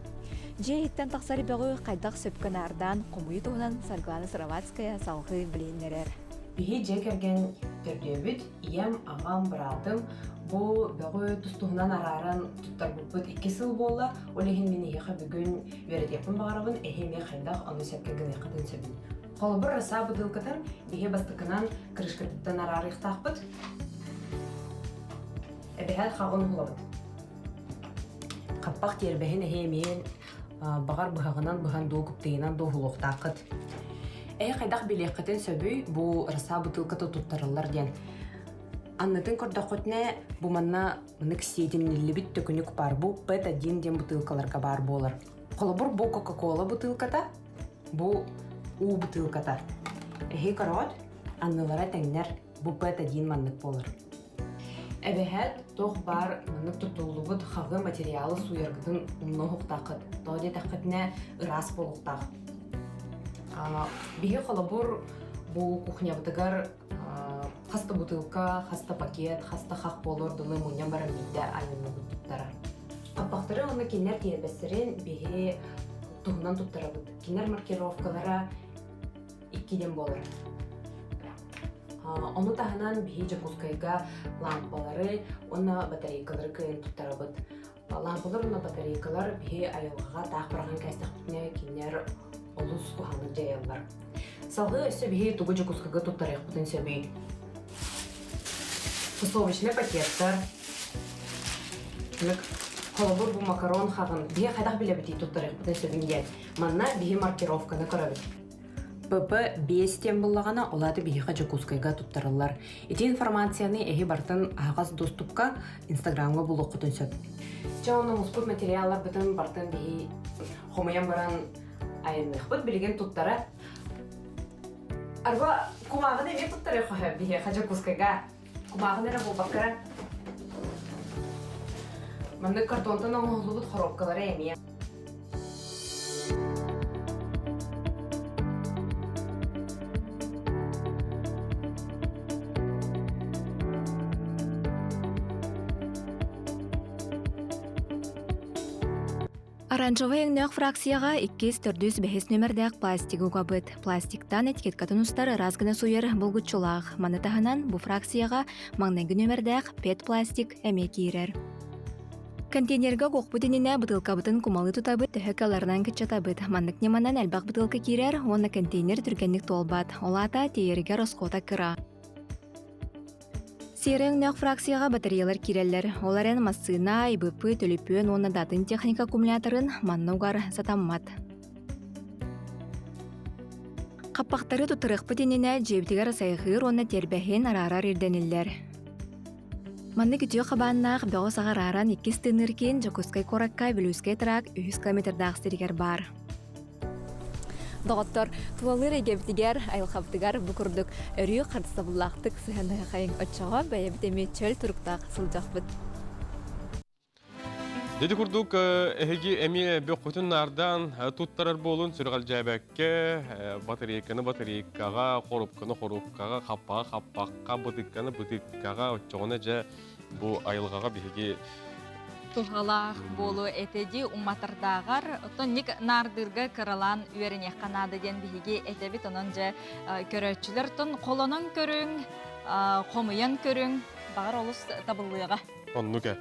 Дьиэ иһиттэн тахсар бөҕү хайдах сөпкө наардаан хомуйуу туһунан Саргылана Сыроватская салҕыы билиһиннэрэр. Биһи дьиэ кэргэн төрдүөбүт, ийэм, аҕам, быраатым бу бөҕү тус-туһунан арааран туттарбыппыт икки сыл буолла. Ол иһин мин эһиэхэ бүгүн үөрэтиэхпин баҕарабын, эһи эмиэ хайдах ону сөпкө гыныаххытын сөбүн. Холобур, роса бытыылкатын биһи бастакынан крышкатыттан араарыахтаахпыт. Эбэһээт хаҕын уһулабыт. Хаппах тиэрбэһин эһи эмиэ баҕар быһаҕынан быһан дуу, кыптыйынан дуу уһулуохтааххыт. Эһи хайдах билиэххитин сөбүй бу роса бытыылката туттарыллар диэн. Аннытын көрдөххүтүнэ бу манна маннык сиэтинниллибит төкүнүк баар. Бу П1 диэн бытыылкаларга баар буолар. Холобур, бу Кока-Кола бытыылката, бу уу бытыылката. Эһи көрөҕүт, аннылара тэҥнэр. Бу П1 маннык буолар. Эбэһээт туох баар маннык тутуллубут хаҕы материалы сууйаргытын умнуохтааххыт. Тоҕо диэтэххитинэ ыраас буолуохтаах. Биһи холобур бу кухнябытыгар хас да бутылка, хас да пакет, хас да хах буолуор дылы мунньан баран биирдэ айанныбыт туттарар. Хаппахтары уонна кинилэр тиэрбэстэрин биһи туһунан туттарабыт. Кинилэр маркировкалара иккиден буолар. Ону таһынан биһи Дьокуускайга лампалары уонна батарейкалары кыайан туттарабыт. Лампалар уонна батарейкалар биһи айылҕаҕа таах быраҕан кээстэхпитинэ кинилэр олус куһаҕаннык дьайаллар. Салгыы өссө биһи тугу Дьокуускайга туттарыахпытын сөбүй? Тусовочный пакеттар, холобур бу макарон хаҕын биһи хайдах билэбитий туттарыахпытын сөбүн диэн. Манна биһи маркировканы көрөбүт. ПП-5 диэн буллаҕына, ол аата биһиэхэ Дьокуускайга туттарыллар. Ити информацияны эһи барытын аһаҕас доступка Инстаграмҥа булуоххутун сөп. Чэ, онно муспут материалларбытын барытын биһи хомуйан баран айанныахпыт. Билигин туттара. Арба кумааҕыны эмиэ туттарыахха сөп биһиэхэ Дьокуускайга. Кумааҕыны эрэ буолбакка маннык картонтан оҥоһуллубут хоруопкалары эмиэ. Оранжевай өҥнөөх фракцияҕа иккис, төрдүс, бэһис нүөмэрдээх пластигы угабыт. Пластиктан этикеткатын устар ыраас гына сууйар булгуччулаах. Маны таһынан бу фракцияҕа маҥнайгы нүөмэрдээх пет-пластик эмиэ киирэр. Контейнерга угуохпут иннинэ бытыылкабытын кумалыы тутабыт, төһө кыалларынан кыччатабыт. Маннык ньыманан элбэх бытыылка киирэр уонна контейнер түргэнник туолбат. Ол аата тиэйэригэр оскуота кыра. Сиэрэ өҥнөөх фракцияҕа батареялар киирэллэр. Ол эрэн массыына, ИБП, төлөпүөн уонна да атын техника аккумуляторын манна угар сатаммат. Хаппахтары туттарыахпыт иннинэ дьиэбитигэр сайҕыыр уонна тиэрбэһин араарар ирдэниллэр. Маннык үтүө хабааннаах бөҕө саҕарааран иккис тыыныр киин Дьокуускай куоракка Бүлүүскэй трак үһүс километрдаах сиригэр баар. Доҕоттор, тулалыыр эйгэбитигэр, айылҕабытыгар бу курдук өрүү харыстабыллаахтык сыһыаннаһыахайыҥ. Оччоҕо бэйэбит эмиэ чөл туруктаах сылдьахпыт. Ити курдук эһиги эмиэ бөххүтүн наардаан туттарар буолун сүрэҕэлдьээбэккэ батарейканы батарейкаҕа, хорупканы хорупкаҕа, хаппаҕы хаппахха, бытыкканы бытыккаҕа оччоҕуна дьэ бу айылҕаҕа биһиги туһалаах буолуо этэ дии уматардааҕар оттон ник наардыырга кыралаан үөрэниэххэ наада диэн биһиги этэбит онон дьэ көрөөччүлэр тон холонон көрүҥ хомуйан көрүҥ баҕар олус табыллыаҕа. Оннук ээ.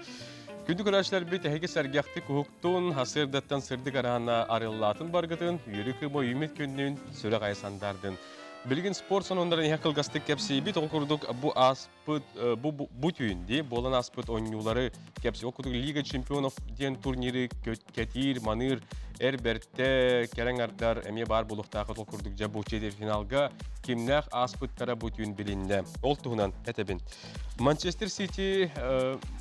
Күндү көрөөччүлэрбит эһиги сэргэхтик уһуктун, сырдаттан сырдык араана арыллаатын баргытын, үөрүү кыыма үүммүт күннүүн сүрэх айа сандардын. Билигин спорт сонуннарын иһэ кылгастык кэпсиибит. Ол курдук бу ааспыт бу түүн дии буолан ааспыт оонньуулары кэпсии. Ол курдук Лига чемпионов диэн турниры кэтиир, маныыр эр бэртэ кэрэҥ ардар эмиэ баар буолуохтаах. Ол курдук дьэ бу четвертьфиналга кимнээх ааспыттара бу түүн билиннэ. Ол туһунан этэбин. Манчестер Сити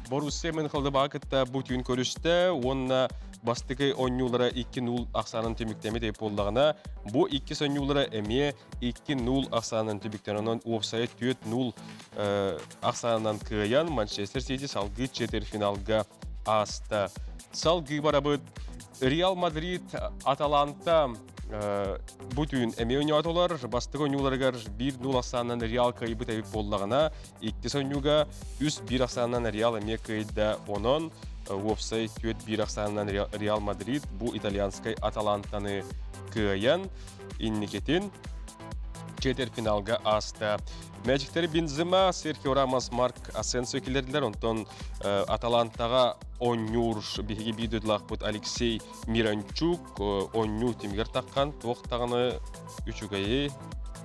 Боруссия Мөнхелдебаҕа кытта бу түүн көрүстэ уонна бастакы оонньуулара 2-0 ахсаанын түмүктэммит буоллаҕына, бу иккис оонньуулара эмиэ 2-0 ахсаанын түмүктэн, онон уопсайа 4-0 ахсаанынан кыайан Манчестер Сити салгыы четвертьфиналга ааста. Салгыы барабыт. Реал Мадрид Аталанта бу түүн эмиэ ойноотулар. Бастакы ойнууларыгар 1-0 ахсаанынан Реал кыайбыт эбит буоллаҕына, иккис ойнууга 3-1 ахсаанынан Реал эмиэ кыайда. Онон уопсай 4-1 ахсаанынан Реал Мадрид бу итальянскай Аталантаны кыайан инникитин четвертьфиналга ааста. Мэжиктери Бензема, Серхио Рамос, Марк Асенсио киллэрдилэр. Онтон Аталантаҕа оонньуур биһиги биир дойдулаахпыт Алексей Миранчук оонньуу тимигэр таххан туох даҕаны үчүгэйи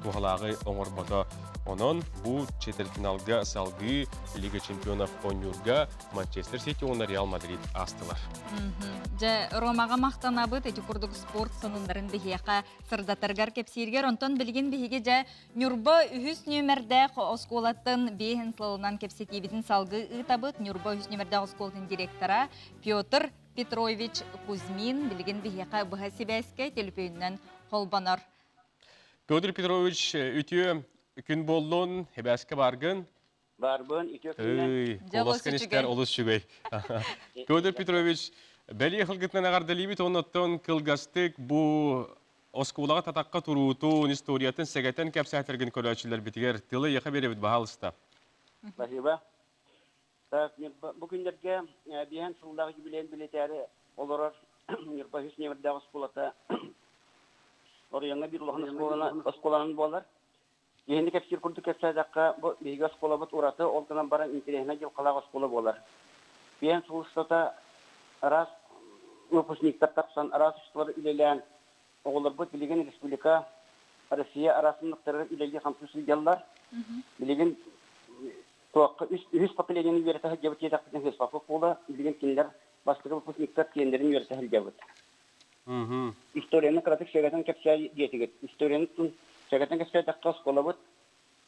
туһалааҕы оҥорбото. Онон бу четвертьфиналга салгыы Лига чемпионов оонньуурга Манчестер Сити уонна Реал Мадрид аастылар. Дьэ, Ромаҕа махтанабыт ити курдук спорт сонуннарын биһиэхэ сырдатаргар кэпсииргэр. Онтон билигин биһиги дьэ Ньурба үһүс нүөмэрдээх оскуолатын биэһин сылынан кэпсэтиибитин салгыы ыытабыт. Ньурба үһүс нүөмэрдээх оскуолатын директора Петр Петрович Кузьмин билигин биһиэхэ быһа сибээскэ төлөпүөнүнэн холбонор. Петр Петрович, үтүө күн буоллун, эбээскэ баргын. Барбын, үтүө күннэн. Куоласкын истэр олус үчүгэй. Петр Петрович, бэлиэ хылгытынан эҕэрдэлиибит, оннуттан кылгастык бу оскуолаҕа татахха туруутун, историятын сэгэтэн кэпсээтэргин көрөөччүлэрбитигэр тылы эйиэхэ биэрэбит, баһаалыста. Спасибо. Так, бу күннэргэ биэһэн сыллаах юбилейын билэтээри олорор Ньурба үһүс нүөмэрдээх оскуолата оройуоҥҥа биир улахан оскуоланан буолар. Киһини кэпсиир курдук кэпсээтэххэ, бу биһиги оскуолабыт ураты, ол гынан баран интэриэһинэй дьылҕалаах оскуола буолар. Биэһэн сыл устата араас выпускниктар тахсан, араас учууталлар үлэлээн, оҕолорбут билигин республика, Россия араас муннуктарыгар үлэлии-хамсыы сылдьаллар. Билигин туохха үһүс поколениены үөрэтэ сылдьабыт диэтэхпитинэ сыыспаппыт буола, билигин кинилэр бастакы выпускниктар киэннэрин үөрэтэ сылдьабыт. Историяны кыратык сэгэтэн кэпсээ диэтигит. Историяны сэгэтэн кэпсээтэххэ оскуолабыт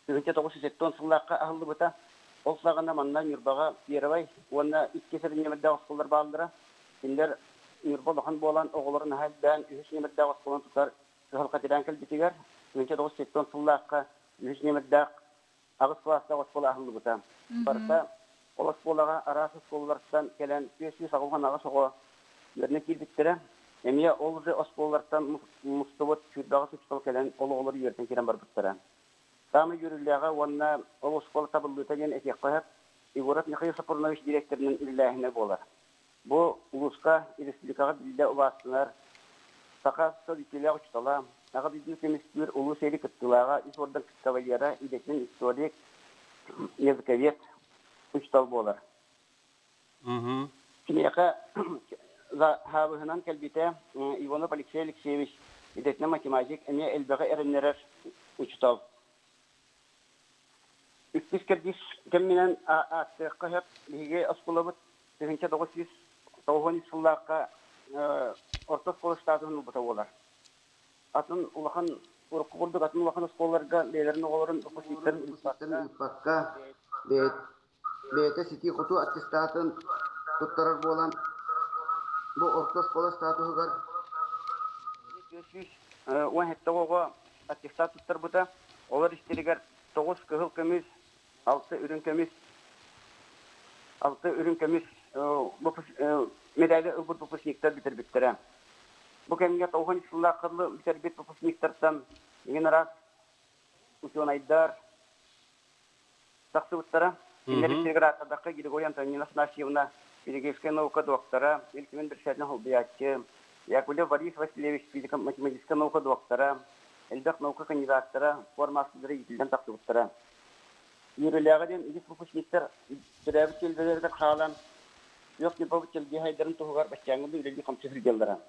1970 сыллаахха аһыллыбыта. Ол саҕана манна Ньурбаҕа первай уонна иккис ньэмэрдээх оскуолалар бааллара. Кинилэр Ньурба улахан буолан оҕолорун наһаа элбээн үһүс ньэмэрдээх оскуоланы тутар кыһалҕа тирээн кэлбитигэр 1970 сыллаахха үһүс ньэмэрдээх аҕыс кылаастаах оскуола аһыллыбыта. Барыта ол оскуолаҕа араас оскуолалартан кэлэн 488 оҕо үөрэнэ киирбиттэрэ. Эмиэ ол уже оскуолалартан мустубут сүүрбэҕис учуутал кэлэн ол оҕолору үөрэтэн киирэн барбыттара. Саамай үөрүүлээҕэ уонна ол оскуола табыллыыта диэн этиэххэ сөп, Егоров Михаил Сапронович дириэктэринэн үлэлээһинэ буолар. Бу улууска, республикаҕа биллэ убаастанар саха сыл учуутала, аҕа дойдуну көмүскүүр улуу сэрии кыттыылааҕа, үс орден кавалера, идэтинэн историк, языковед учуутал буолар. Киниэхэ хаабыһынан кэлбитэ Иванов Алексей Алексеевич, идэтинэн математик, эмиэ элбэҕи эрэннэрэр учуутал. Иккис кэрдиис кэминэн ааттыахха сөп. Биһиги оскуолабыт 1993 сыллаахха орто оскуола статуһун ылбыта буолар. Атын улахан урукку курдук атын улахан оскуолаларга бэйэлэрин оҕолорун выпускниктарын ыыппакка, Бэйэтэ ситии-хотуу аттестатын туттарар буолан, бу орто оскуола статуһугар 417 оҕо аттестат туттарбыта. Олор истэригэр 9 кыһыл көмүс, 6 үрүҥ көмүс, 6 үрүҥ көмүс мэдээли ылбыт выпускниктар бүтэрбиттэрэ. Бу кэмҥэ 90 сыллаахха дылы бүтэрбит выпускниктартан иҥин араас учуонайдар тахсыбыттара. Кинилэр истэригэр ааттардахха Григорий Антонина Афанасьевна, педагогическай наука доктора, Ил Түмэн председателин солбуйааччы, Яковлев Борис Васильевич, физико-математическай наука доктора, элбэх наука кандидаттара, спорт маастардара иитиллэн тахсыбыттара. Үөрүүлээҕэ диэн үгүс выпускниктар төрөөбүт түөлбэлэригэр хаалан, күөх Ньурбабыт чэлгиэһэйдэрин туһугар баччааҥҥы үлэлии-хамсыы сылдьаллара.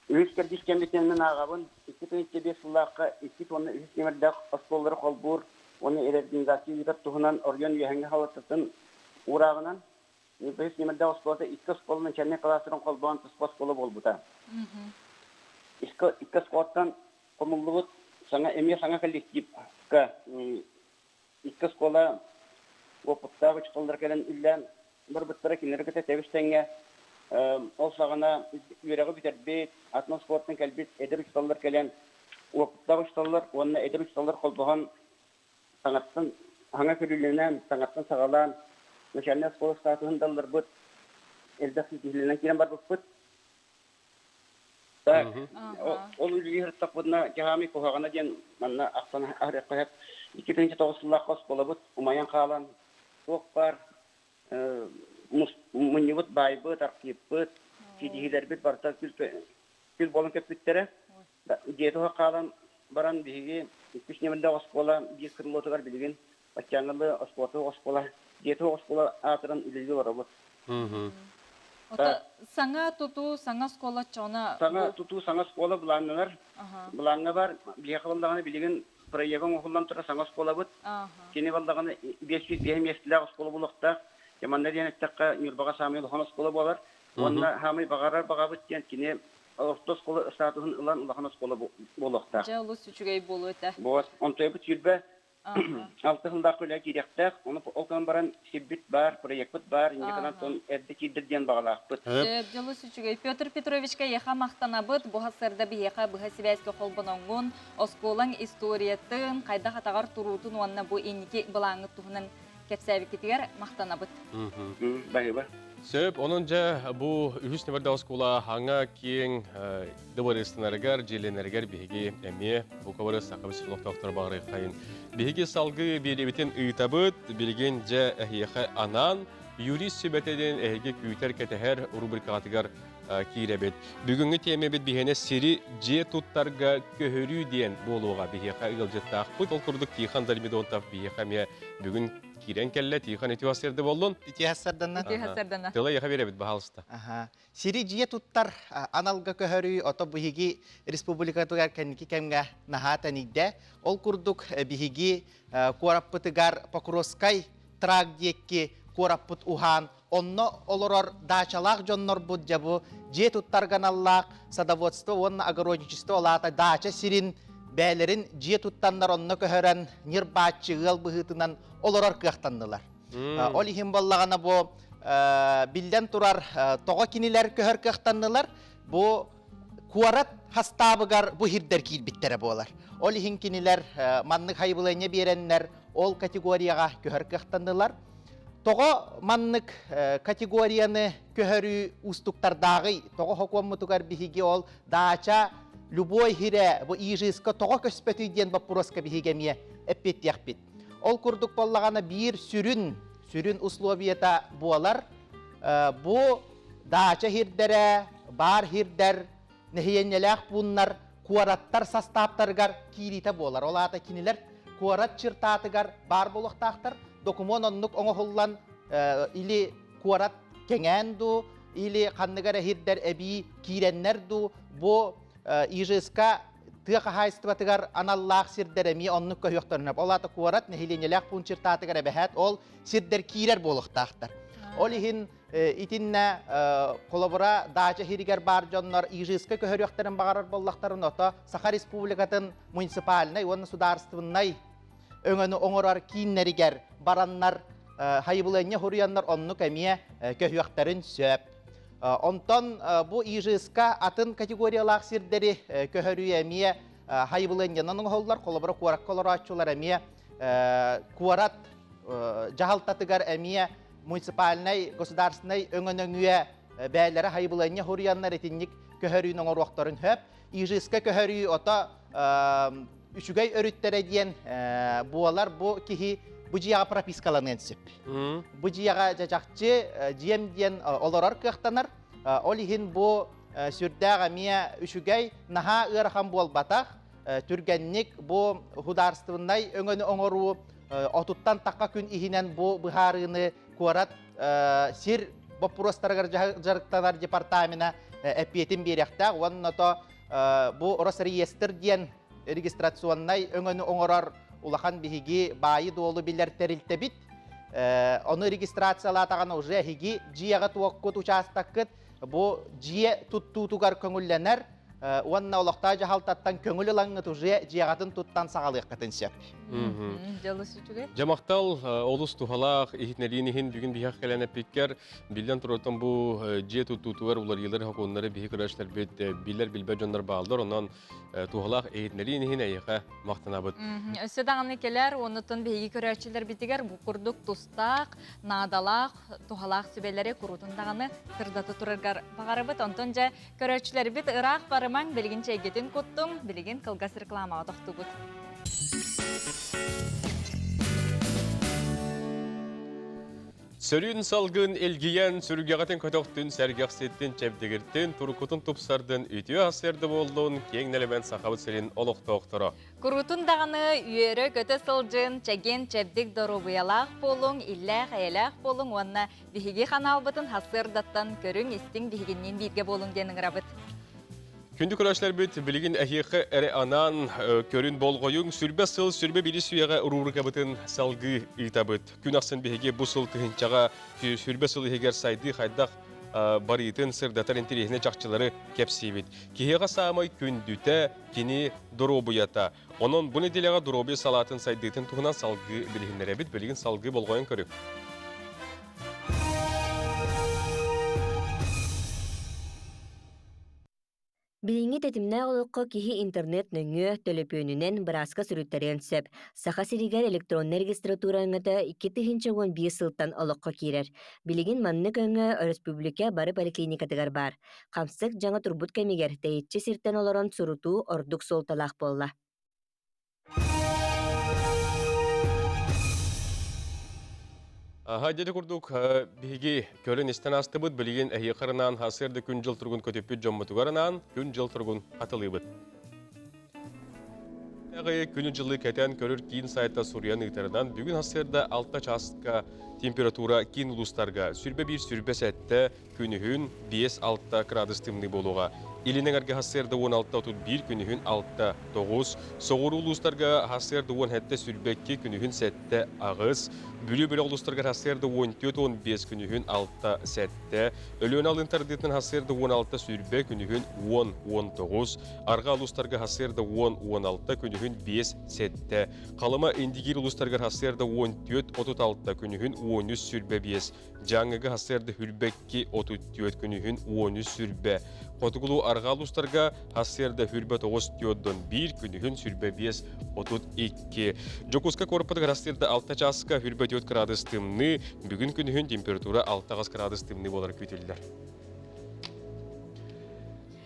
Үһүс кэрдиис кэмитиэнинэн ааҕабын, 2,5 сыллаахха 2 уонна 3 нүөмэрдээх оскуолалары холбуур уонна реорганизация ыытар туһунан оройуон үөһэҥҥи салалтатын уурааҕынан Ньурба үһүс нүөмэрдээх оскуолата икки оскуола начальнай кылаастарын холбоон туспа оскуола буолбута. Икки оскуолаттан хомуллубут саҥа эмиэ саҥа коллективка икки оскуола уопуттаах учууталлар кэлэн үллээн барбыттара кинилэри кытта тэбис-тэҥҥэ ол саҕана үөрэҕи бүтэрбит, атын оскуолаттан кэлбит эдэр учууталлар кэлэн уопуттаах учууталлар уонна эдэр учууталлар холбоһон саҥаттан саҥа көрүүлэнэн, саҥаттан саҕалаан начальнай оскуола статуһун далларбыт, элбэх ситиһиилэнэн киирэн барбыппыт. Так, ол үлэлии сырыттахпытына дьаһаамый куһаҕана диэн манна ахсан аһарыахха сөп. 2009 сыллаахха оскуолабыт умайан хаалан туох баар мунньубут баайбыт, архивпыт, ситиһиилэрбит барыта күл буолан көппүттэрэ. Дьиэтэ хаалан баран биһиги иккис ньэмэрдээх оскуола биир крылотугар билигин баччааҥҥылыы оскуолата оскуола дьиэтэ оскуола аатыран үлэлии олоробут. Ото саҥа тутуу, саҥа оскуола чона Саҥа тутуу, саҥа оскуола былааннанар. Былааҥҥа бар, биһиэхэ буоллаҕына билигин проега оҥоһуллан турар саҥа оскуолабыт. Кини буоллаҕына 505 миэстэлээх оскуола буолуохтаах. Дьэ манна диэн эттэххэ, Ньурбаҕа саамай улахан оскуола буолар. Уонна саамай баҕарар баҕабыт диэн кини орто оскуола статуһун ылан улахан оскуола буолуохтаах. Дьэ олус үчүгэй буолуо этэ. Вот, онтуйбут 26 сыллаах үлэ киириэхтээх, ону ол гынан баран сирбит баар, проекпыт баар, инньэ гынан тон эрдэ киирдэр диэн баҕалаахпыт. Сөп, дьолус үчүгэй. Петр Петровичка эйиэхэ махтанабыт, буһа сырда биһиэхэ быһа сибээскэ холбоноҥҥун, оскуолаҥ историятын, хайдах атаҕар туруутун уонна бу инники былааҥҥыт туһунан кэпсээбиккитигэр махтанабыт. Баһыыба. Сөп, онон дьэ бу үһүс нөмэрдээх оскуола хаҥа киэҥ дыбарыстанарыгар, дьиэлэнэригэр биһиги эмиэ бука бары саха сирин олохтоохторо баҕарыаххайын. Биһиги салгыы биэриэбитин ыытабыт. Билигин дьэ эһиэхэ анаан юрист сүбэтэ диэн эһиги күүтэр-кэтэһэр рубрикаҕытыгар киирэбит. Бүгүҥҥү тиэмэбит биһиэнэ сири дьиэ туттарга көһөрүү диэн буолуоҕа биһиэхэ ыалдьыттаахпыт. Ол курдук Тихон Дальмидонтов биһиэхэ эмиэ бүгүн киирэн кэллэ. Тихон ити сырды боллун. Ити сырданна. Ити сырданна. Тыла яха беребит, баһалыста. Сири дьиэ туттар аналга көһөрүү ото биһиги республикатыгар кэнники кэмҥэ наһаа тэнийдэ. Ол курдук биһиги куораппытыгар Покровскай трак диэкки куораппыт уһаан, онно олорор даачалаах дьоннорбут дьэ бу дьиэ туттарга аналлаах садоводство уонна огородничество ол аата даача сирин бээлэрин дьиэ туттаннар онно көһөрөн ньир-бааччы ыал быһыытынан олорор кыахтаннылар. Ол иһин буоллаҕына бу биллэн турар тоҕо кинилэр көһөр кыахтаннылар бу куорат хастаабыгар бу хирдэр киирбиттэрэ буолар. Ол иһин кинилэр маннык хайбылыанньа биэрэннэр ол категорияҕа көһөр кыахтаннылар. Тоҕо маннык категорияны көһөрүү уустуктардааҕый? Тоҕо хокуоммутугар биһиги ол даача любой хирэ бу ижиска тоҕо көспөтүй диэн боппуруоска биһиги эмиэ эппиэттиэхпит. Ол курдук буоллаҕына биир сүрүн сүрүн условиета буолар бу даача хирдэрэ, баар хирдэр, нэһиэнньэлээх пууннар куораттар састааптарыгар киириитэ буолар. Ол аата кинилэр куорат чертаатыгар баар буолуохтаахтар. Докумуон оннук оҥоһуллан или куорат кэҥээн дуу, или ханнык эрэ хирдэр эбии киирэннэр дуу, бу ИЖСК тыа хаһаайыстыбатыгар аналлаах сирдэр эмиэ оннук көһүөхтэрин сөп. Ол аата куорат нэһилиэнньэлээх пуун чертаатыгар эбэһээт ол сирдэр киирэр буолуохтаахтар. Ол иһин итиннэ холобура даача иһигэр баар дьоннор ИЖСК көһөрүөхтэрин баҕарар буоллахтарын ото Саха Республикатын муниципальнай уонна судаарыстыбыннай өҥөнү оҥорор кииннэригэр бараннар. хайыбылыанньа хуруйаннар оннук эмиэ көһүөхтэрин сөп. Онтон бу ИЖС-ка атын категориялаах сирдэри көһөрүү эмиэ хайыбылыанньанан оҥоһуллар. Холобура, куоракка олорооччулар эмиэ куорат дьаһалтатыгар эмиэ муниципальнай государственнай өҥөнөҥүө бээлэрэ хайыбылыанньа хуруйаннар итинник көһөрүүнү оҥоруохтарын сөп. ИЖС-ка көһөрүү ото үчүгэй өрүттэрэ диэн буолар бу киһи бу дьиэҕэ пропискаланыан сөп. Бу дьиэҕэ дьачахчы дьиэм диэн олорор кыахтанар. Ол иһин бу сүрдээх эмиэ үчүгэй, наһаа ыарахан буолбатах. Түргэнник бу худаарственнай өҥөнү оҥоруу отуттан тахха күн иһинэн бу быһаарыыны куорат сир боппуруостарыгар дьарыктанар департамена эппиэтин биэриэхтээх уонна то бу Росреестр диэн регистрационнай өҥөнү оҥорор улахан биһиги баайы-дуолу билэр тэрилтэбит. Ону регистрациялаатаҕына уже эһиги дьиэҕэ туоккут учаастаккыт бу дьиэ туттуутугар көҥүллэнэр уонна олохтоох дьаһалтаттан көҥүл ылаҥҥыт уже дьиэҕитин туттан саҕалыаххытын сөп. Дьолус үчүгэй. Дьамахтал олус туһалаах иһитинэриин иһин бүгүн биһиэх кэлэн эппиккэр биллэн турартан бу дьиэ туттуутугар уларыйыылар сокуоннары биһи көрөөччүлэрбит билэр билбэт дьоннор бааллар онон туһалаах иһитинэриин иһин эйиэхэ махтанабыт. Өссө даҕаны кэлэр оннуттан биһиги көрөөччүлэрбитигэр бу курдук тустаах, наадалаах, туһалаах сүбэлэри куруутун даҕаны сырдата тураргар баҕарабыт. Онтон дьэ Көрөөччүлэрбит ыраах барымаҥ, билигин чэйгитин куттуҥ, билигин кылгас рекламаҕа тохтубут. Сөрүүн салгын илгийэн, сүргэҕитин көтөхтүн, сэргэхситтин, чэбдигиртин, туруккутун тупсардын, үтүө ас-сэрдэ буоллун, киэҥ нэлэмэн Сахабыт сирин олохтоохторо. Куруутун даҕаны үөрэ-көтө сылдьын, чэгиэн чэбдик доруобуйалаах буолуҥ, иллээх-эйэлээх буолуҥ уонна Биһиги ханаалбытын сарсыардаттан көрүҥ, истиҥ, биһигинниин бииргэ буолуҥ диэн ыҥырабыт. Күндү көрөөччүлэрбит, билигин эһиэхэ эрэ анаан көрүн болҕойуҥ, сүрбэ сыл, сүрбэ биирис үйэҕэ рубрикабытын салгыы ыытабыт. Күн ахсын биһиги бу сыл тыһыынчаҕа сүрбэ сыл иһигэр сайдыы хайдах барыытын сырдатар интэриэһинэй чахчылары кэпсиибит. Киһиэхэ саамай күндүтэ кини доруобуйата. Онон бу нэдиэлэҕэ доруобуйа салаатын сайдыытын туһунан салгыы билиһиннэрэбит. Билигин салгыы болҕойон көрүҥ. Билиҥҥи тэтимнээх олоххо киһи интернет нөҥүө, төлөпүөнүнэн бырааска суруйтарыан сөп. Саха сиригэр электроннай регистратура өҥөтө 2011 сылтан олоххо киирэр. Билигин маннык өҥө өрөспүүбүлүкэ бары поликлиникатыгар баар. Хамсык дьаҥа турбут кэмигэр тэйиччи сиртэн олорон сурутуу ордук суолталаах буолла. Аха дьэ курдук биһиги көрөн истэн аастыбыт билигин эһиэхэ анаан сарсыарда күн-дьыл туругун көтүппүт дьоммутугар анаан күн-дьыл туругун хатылыыбыт. Күнү-дьылы кэтэн көрөр киин сайта суруйан ыытарынан бүгүн сарсыарда 6 чааска температура киин улуустарга сүрбэ биир сүрбэ сэттэ күнүһүн 5-6 кыраадыс тымныы буолуоҕа. Илин эҥэргэ сарсыарда 16-31, күнүһүн 6-9, соҕуруу улуустарга сарсыарда 17 сүрбэкки, күнүһүн 7-8, Бүлүү бөлөх улуустарыгар сарсыарда 14-15, күнүһүн 6-7, Өлүөнэ алын тардыытынан сарсыарда 16 сүрбэ, күнүһүн 10-19, арҕаа улуустарга сарсыарда 10-16, күнүһүн 5-7, Халыма Индигиир улуустарыгар сарсыарда 14-36, күнүһүн 13 сүрбэ 5, Дьааҥыга сарсыарда хүрбэкки 34 күнүһүн 13 сүрбэ, хотугулуу арҕаа улуустарга сарсыарда хүрбэ 9 түөрдон 1 күнүһүн сүрбэ 5 32. Дьокуускай куораппытыгар сарсыарда 6 чааска хүрбэ 4 кыраадыс тымныы, бүгүн күнүһүн температура 6 кыраадыс тымныы буолара күүтүллэр.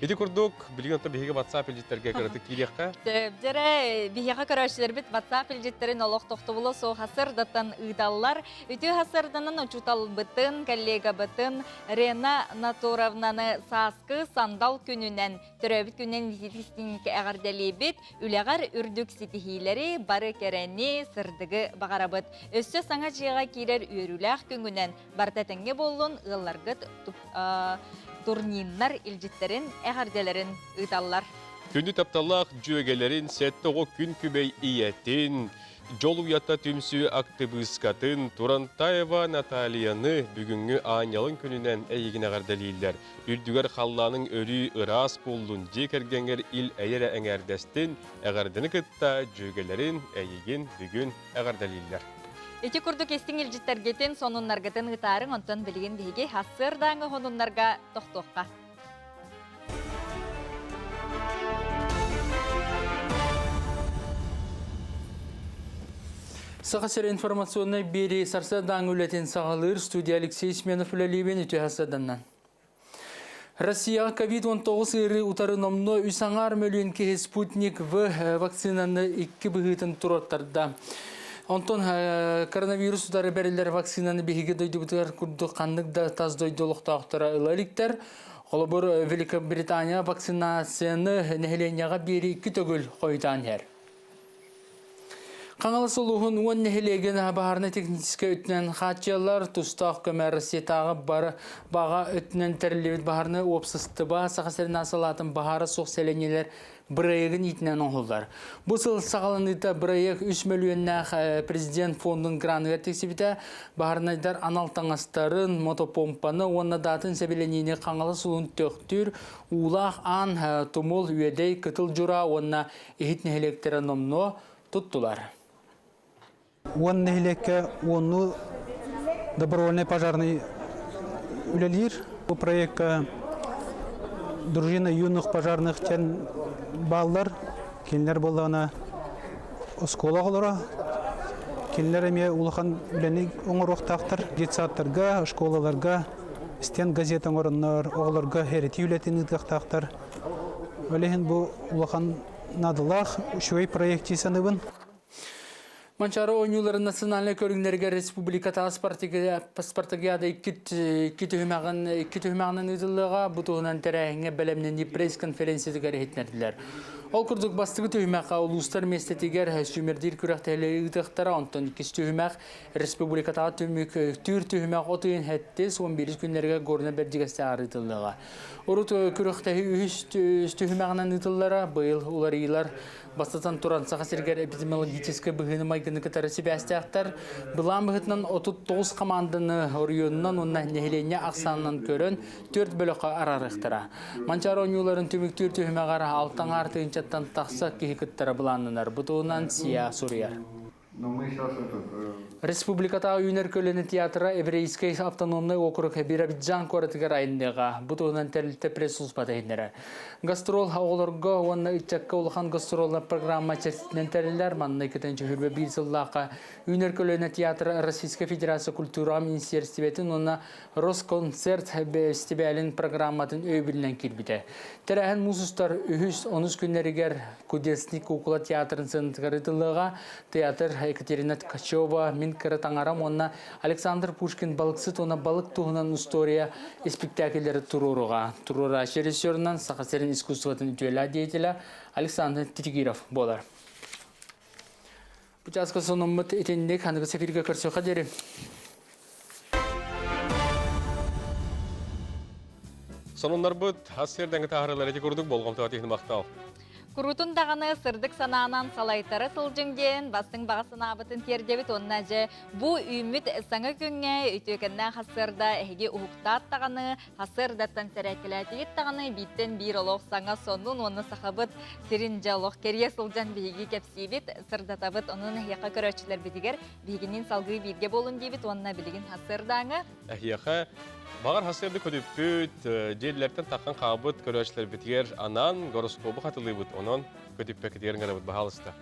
Ити курдук, билигин оттон биһиги WhatsApp илдьиттэргэ кыратык киириэххэ. Дьэрэ, биһиэхэ көрөөччүлэрбит WhatsApp илдьиттэрин олох тохтобула суох сырдатан ыыталлар. Үтүө сырданан учууталбытын, коллегабытын Рена Натуровнаны сааскы сандал күнүнэн, төрөөбүт күнүнэн истиҥник эҕэрдэлиибит. Үлэҕэр үрдүк ситиһиилэри, бары кэрэни, сырдыгы баҕарабыт. Өссө саҥа дьиэҕэ киирэр үөрүүлээх күҥүнэн барыта этэҥҥэ буоллун, ыалларгыт турнирнар илдьиттэрин, эҕэрдэлэрин ыыталлар. Күндү тапталлаах дьүөгэлэрин, сэттэ оҕо күн күбэй ийэтин, дьол уйата түмсүү актыбыыскатын Турантаева Натальяны бүгүҥҥү аанньалын күнүнэн эйигин эҕэрдэлииллэр. Үрдүгэр халлааныҥ өрүү ыраас буоллун, дьиэ кэргэҥҥэр ил-эйэ эрэ эҥээрдэстин, эҕэрдэни кытта дьүөгэлэрин эйигин бүгүн эҕэрдэлииллэр. Ити курдук истиҥ илдьиттэргитин, сонуннаргытын ыытаарыҥ, онтон билигин биһиги сарсыардааҥы сонуннарга тохтуохха. Саха сирэ информационнай биэрии сарсыардааҥы үлэтин саҕалыыр студия Алексей Сменов үлэлиибин үтүө сарсыарданнан. Россияҕа ковид-19 ыарыы утары номнуо үс аҥаар мөлүйүөн киһи Спутник В вакцинаны икки быһыытын туруоттарда. Онтон коронавирус утары бэриллэр вакцинаны биһиги дойдубутугар курдук ханнык да тас дойду олохтоохторо ыла иликтэр. Холобур, Великобритания вакцинацияны нэһилиэнньэҕэ биэрии икки төгүл хойутаан иһэр. Хаҥалас улууһун уон нэһилиэгин баһаарынай-техническэй өттүнэн хааччыйаллар. Тустаах көмө Россиятааҕы бары баҕа өттүнэн тэриллибит баһаарынай уопсастыба Саха сирин салаатын баһаара суох сэлиэнньэлэр бырайыагын иитинэн оҥоһуллар. Бу сыл саҕаланыыта бырайыак 3 мөлүйүөннээх президент фондун граныгар тиксибитэ. Баһаарынайдар анал таҥастарын, мотопомпаны уонна даатын сэбилэниини Хаҥалас улуун Төхтүр, Уулаах Аан, Тумул, Үөдэй, Кытыл Дьураа уонна Иһит нэһилиэктэрэ номнуо туттулар. Уон нэһилиэккэ уонну добровольный пожарный үлэлиир. Бу проекка дружина юных пожарных диэн бааллар. Кинилэр буоллаҕына оскуола оҕолоро. Кинилэр эмиэ улахан үлэни оҥоруохтаахтар. Детсадтарга, школаларга стенд газета оҥороннор, оҕолорго эритии үлэтин ыытыахтаахтар. Ол иһин бу улахан наадалаах үчүгэй проект дии саныыбын. Манчаары оонньууларын национальнай көрүҥнэригэр республикатааҕы спартакиада икки түһүмэҕин икки түһүмэҕинэн ыытыллыаҕа. Бу туһунан тэрээһиҥҥэ бэлэмнэнии пресс-конференциятыгар иһитиннэрдилэр. Ол курдук бастакы түһүмэххэ улуустар миэстэтигэр сүүмэрдиир күрэхтэһиилэри ыытыахтара, онтон иккис түһүмэх республикатааҕы түмүк түүр түһүмэх от ыйын сэттис уон биирис күннэригэр Горнай Бэрдьигэстээҕэр ыытыллыаҕа. Урут күрэхтэһии үһүс түһүмэҕинэн ыытыллара, быйыл уларыйыылар бастатан туран Саха сиригэр эпидемиологическай быһыыны-майгыны кытары сибээстээхтэр. Былаан быһыытынан 39 хамаанданы оройуонунан уонна нэһилиэнньэ ахсаанынан көрөн түөрт бөлөххө араарыахтара. Манчаары оонньууларын түмүктүүр түһүмэҕэр алта аҥаар тыһыынчаттан тахса киһи кыттара былааннанар. Бу туһунан СИА суруйар. Республикатааҕы үүнэр көлүөнэ театра Еврейскэй автономнай округ Биробиджан куоратыгар айанныаҕа. Бу туһунан тэрилтэ пресс-службата иһитиннэрэр. Гастрол оҕолорго уонна ыччакка улахан гастроллар программа чэрчитинэн тэриллэр. Манна иккитэн чөһүрбэ биир сыллаахха үүнэр көлүөнэ театра Российскай Федерация культураҕа министиэристибэтин уонна Росконцерт бэстибээлин программатын өйөбүлүнэн киирбитэ. Тэрээһин муус устар үһүс онус күннэригэр Кудесник куукула театрын сыанатыгар ыытыллыаҕа. Театр Екатерина Ткачева «Мин кыра таҥарам» уонна Александр Пушкин «Балыксыт уонна балык туһунан история» испиктээкиллэри туруоруоҕа. Туруорааччы режиссерунан Саха сирин искусствотын үтүөлээх деятелэ Александр Титигиров буолар. Бу чааска сонуммут итинник аныгы эфиргэ көрсүөххэ диэри. Сонуннарбыт ас сирдээҥи таһаарыылар ити курдук болҕомтоҕо тиһин махтал. Курутун даҕаны сырдык санаанан салайтара сылдьыҥ диэн бастыҥ баҕа санаабытын тиэрдэбит уонна дьэ бу үүммүт саҥа күҥҥэ үтүөкэннээх сарсыарда эһиги уһуктаат даҕаны Сарсыардаттан сэрээккэлээтигит даҕаны бииртэн биир олох саҥа сонун уонна сахабыт сирин дьэ олох кэрийэ сылдьан биһиги кэпсиибит, сырдатабыт. Онон эһиэхэ көрөөччүлэрбитигэр биһигинниин салгыы бииргэ буолун диибит уонна билигин сарсыардааҥы Эһиэхэ баҕар сарсыарда көтүппүт, дьиэлэртэн таххан хаалбыт көрөөччүлэрбитигэр анаан гороскобу хатылыыбыт. Онон көтүппэккитигэр ыҥырабыт, баһаалыста.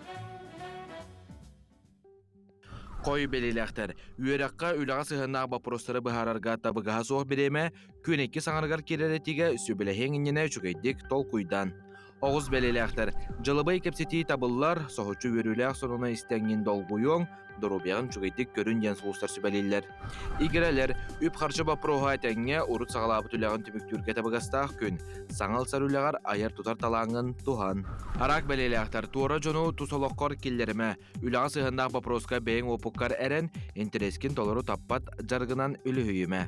Хой бэлиэлээхтэр үөрэххэ, үлэҕэ сыһыаннаах боппуруостары быһаарарга табыгаһа суох бириэмэ күн икки саҥарыгар киирэр этиигэ сүбэлэһиэҥ иннинэ үчүгэйдик толкуйдан. Оҕус бэлиэлээхтэр дьылыбай кэпсэтии табыллар, соһуччу үөрүүлээх сонуну истэҥҥин долгуйуоҥ, доруобуйаҕын үчүгэйдик көрүн диэн сулустар сүбэлииллэр. Игирэлэр үп-харчы боппуруоһа этэҥҥэ урут саҕалаабыт үлэҕин түмүктүүргэ табыгастаах күн. Саҥа ылсар үлэҕэр айар-тутар талааҥҥын туһан. Араак бэлиэлээхтэр туора дьону тус олоххор киллэримэ, Үлэҕэ сыһыаннаах боппуруоска бэйэҥ уопуккар эрэн, интэриэскин толору таппат дьарыгынан үлүһүйүмэ.